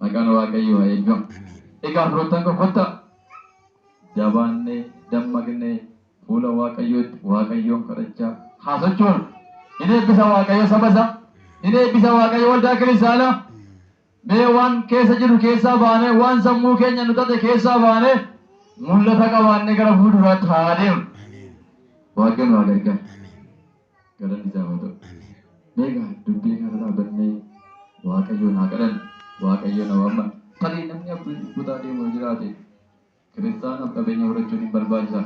Maqaan Waaqayyoo haa eebbifamu. Egaa firoottan koo, kottaa jabaannee dammaqnee Fuula Waaqayyootti Waaqayyoon kadhachaa haa sochoonu. Hin eebbisa Waaqayyo saba isaa. Hin eebbisa Waaqayyo waldaa kiristaanaa. Mee waan keessa jiru keessaa baanee, waan sammuu keenya nu xaxe keessaa baanee, mul'ata qabaannee gara fuulduraatti haa adeemnu. Waaqayyo nu haa gargaaru. Galanni isaaf haa ta'u. Mee egaa dubbii kana dhaabannee Waaqayyoon haa kadhannu. Waaqayyoon haa waammannu. Tarii namni abdii kutaa deemu yoo jiraate, kiristaanaaf qabeenya horachuun hin barbaachisa.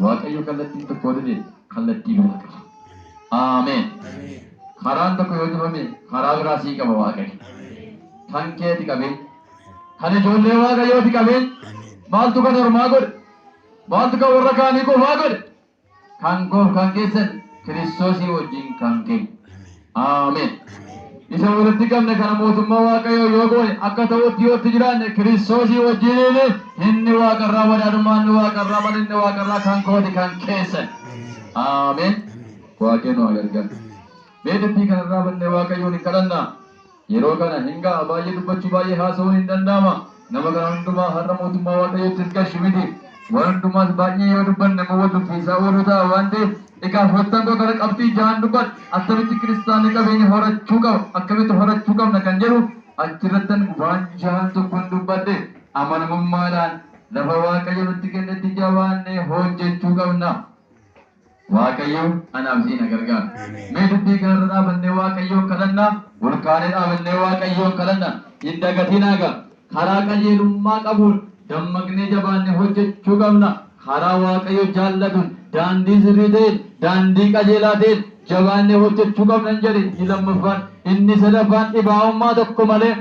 Waaqayyo kallattiin tokko yoo dide kallattii biraa qaba. Aameen. Karaan tokko yoo cufame karaa biraa sii qaba Waaqayyo. Kan keeti qabeenya. Kan ijoollee Waaqayyooti qabeenya. Maaltu kan ormaa godhe? Maaltu kan warra kaanii qofaa godhe? Kan koof kan keessan Kiristoosii wajjin kan keenya. Aameen. Isa walitti qabne kana mootummaa Waaqayyoo yoo goone, akka ta'utti yoo itti jiraanne, Kiristoosii wajjiniin inni waaqarraa badhaadhummaa, inni waaqarraa mana, inni waaqarraa kan kooti, kan keessan. Aameen. Waaqayyo nu haa gargaaru. Mee dubbii kanarraa bannee Waaqayyoon hin kadhannaa. Yeroo kana hin ga'a, baay'ee dubbachuu, baay'ee haasa'uun hin danda'ama. Nama kana hundumaa har'a mootummaa Waaqayyootti hin gashu miti. Waan hundumaas baay'ee yoo dubbanne immoo wal dubbisaa ooluu ta'a waan ta'eef, egaa firoottan koo, gara qabxii jahan dubbadha. Attamitti kiristaanni qabeenya horachuu qaba? Akkamitti horachuu qabna kan jedhu achirrattan waan jahan tokkon dubbadhe. Amanamummaadhaan lafa Waaqayyo nutti kennetti jabaannee hojjechuu qabna. Waaqayyo anaaf siin haa gargaaru. Mee dubbii kanarra dhaabannee Waaqayyoon kadhannaa, ol kaanee dhaabannee Waaqayyoon kadhanna. Hin dagatinaa egaa, karaa qajeelummaa qabuun dammaqnee jabaannee hojjechuu qabna. Karaa Waaqayyo jaallatuun, daandii sirrii ta'een, daandii qajeelaa ta'een jabaannee hojjechuu qabna hin jedhe inni lammaffaan. Inni sadaffaan, dhibaa'ummaa tokko malee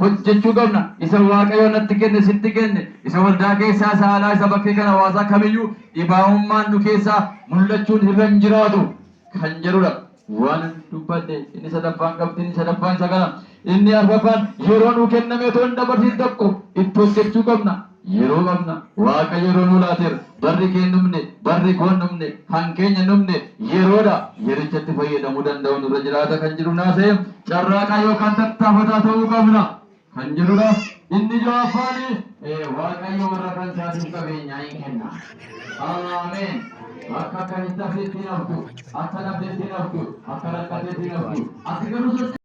hojjechuu qabna. Isa Waaqayyo natti kenne, sitti kenne, isa waldaa keessaa, isa alaa, isa bakkee kan hawaasaa kamiyyuu dhibaa'ummaan nu keessaa mul'achuun irra hin jiraatu kan jedhudha. Waan dubbadhe inni sadaffaan, qabxiin inni sadaffaan isa kana. Inni arfaffaan, yeroo nuu kenname otoo hin dabarsin tokko itti hojjechuu qabna. Yeroo qabna. Waaqayyo yeroo nuu laateera. Barri kee hin dhumne, barri koo hin dhumne, kan keenya hin dhumne, yeroodha. Yerichatti fayyadamuu danda'u nurra jiraata kan jedhu naasa'e, carraaqaa yookaan tattaafataa ta'uu qabna kan jedhudha. Inni ja'affaan, Waaqayyo warra kan isaatiif qabeenyaa hin kenna. Ameen. Akka akka hin tafnetti hin haftu, akka dhabdetti hin haftu, akka rakkatetti hin haftu. Ati garuu socho'i.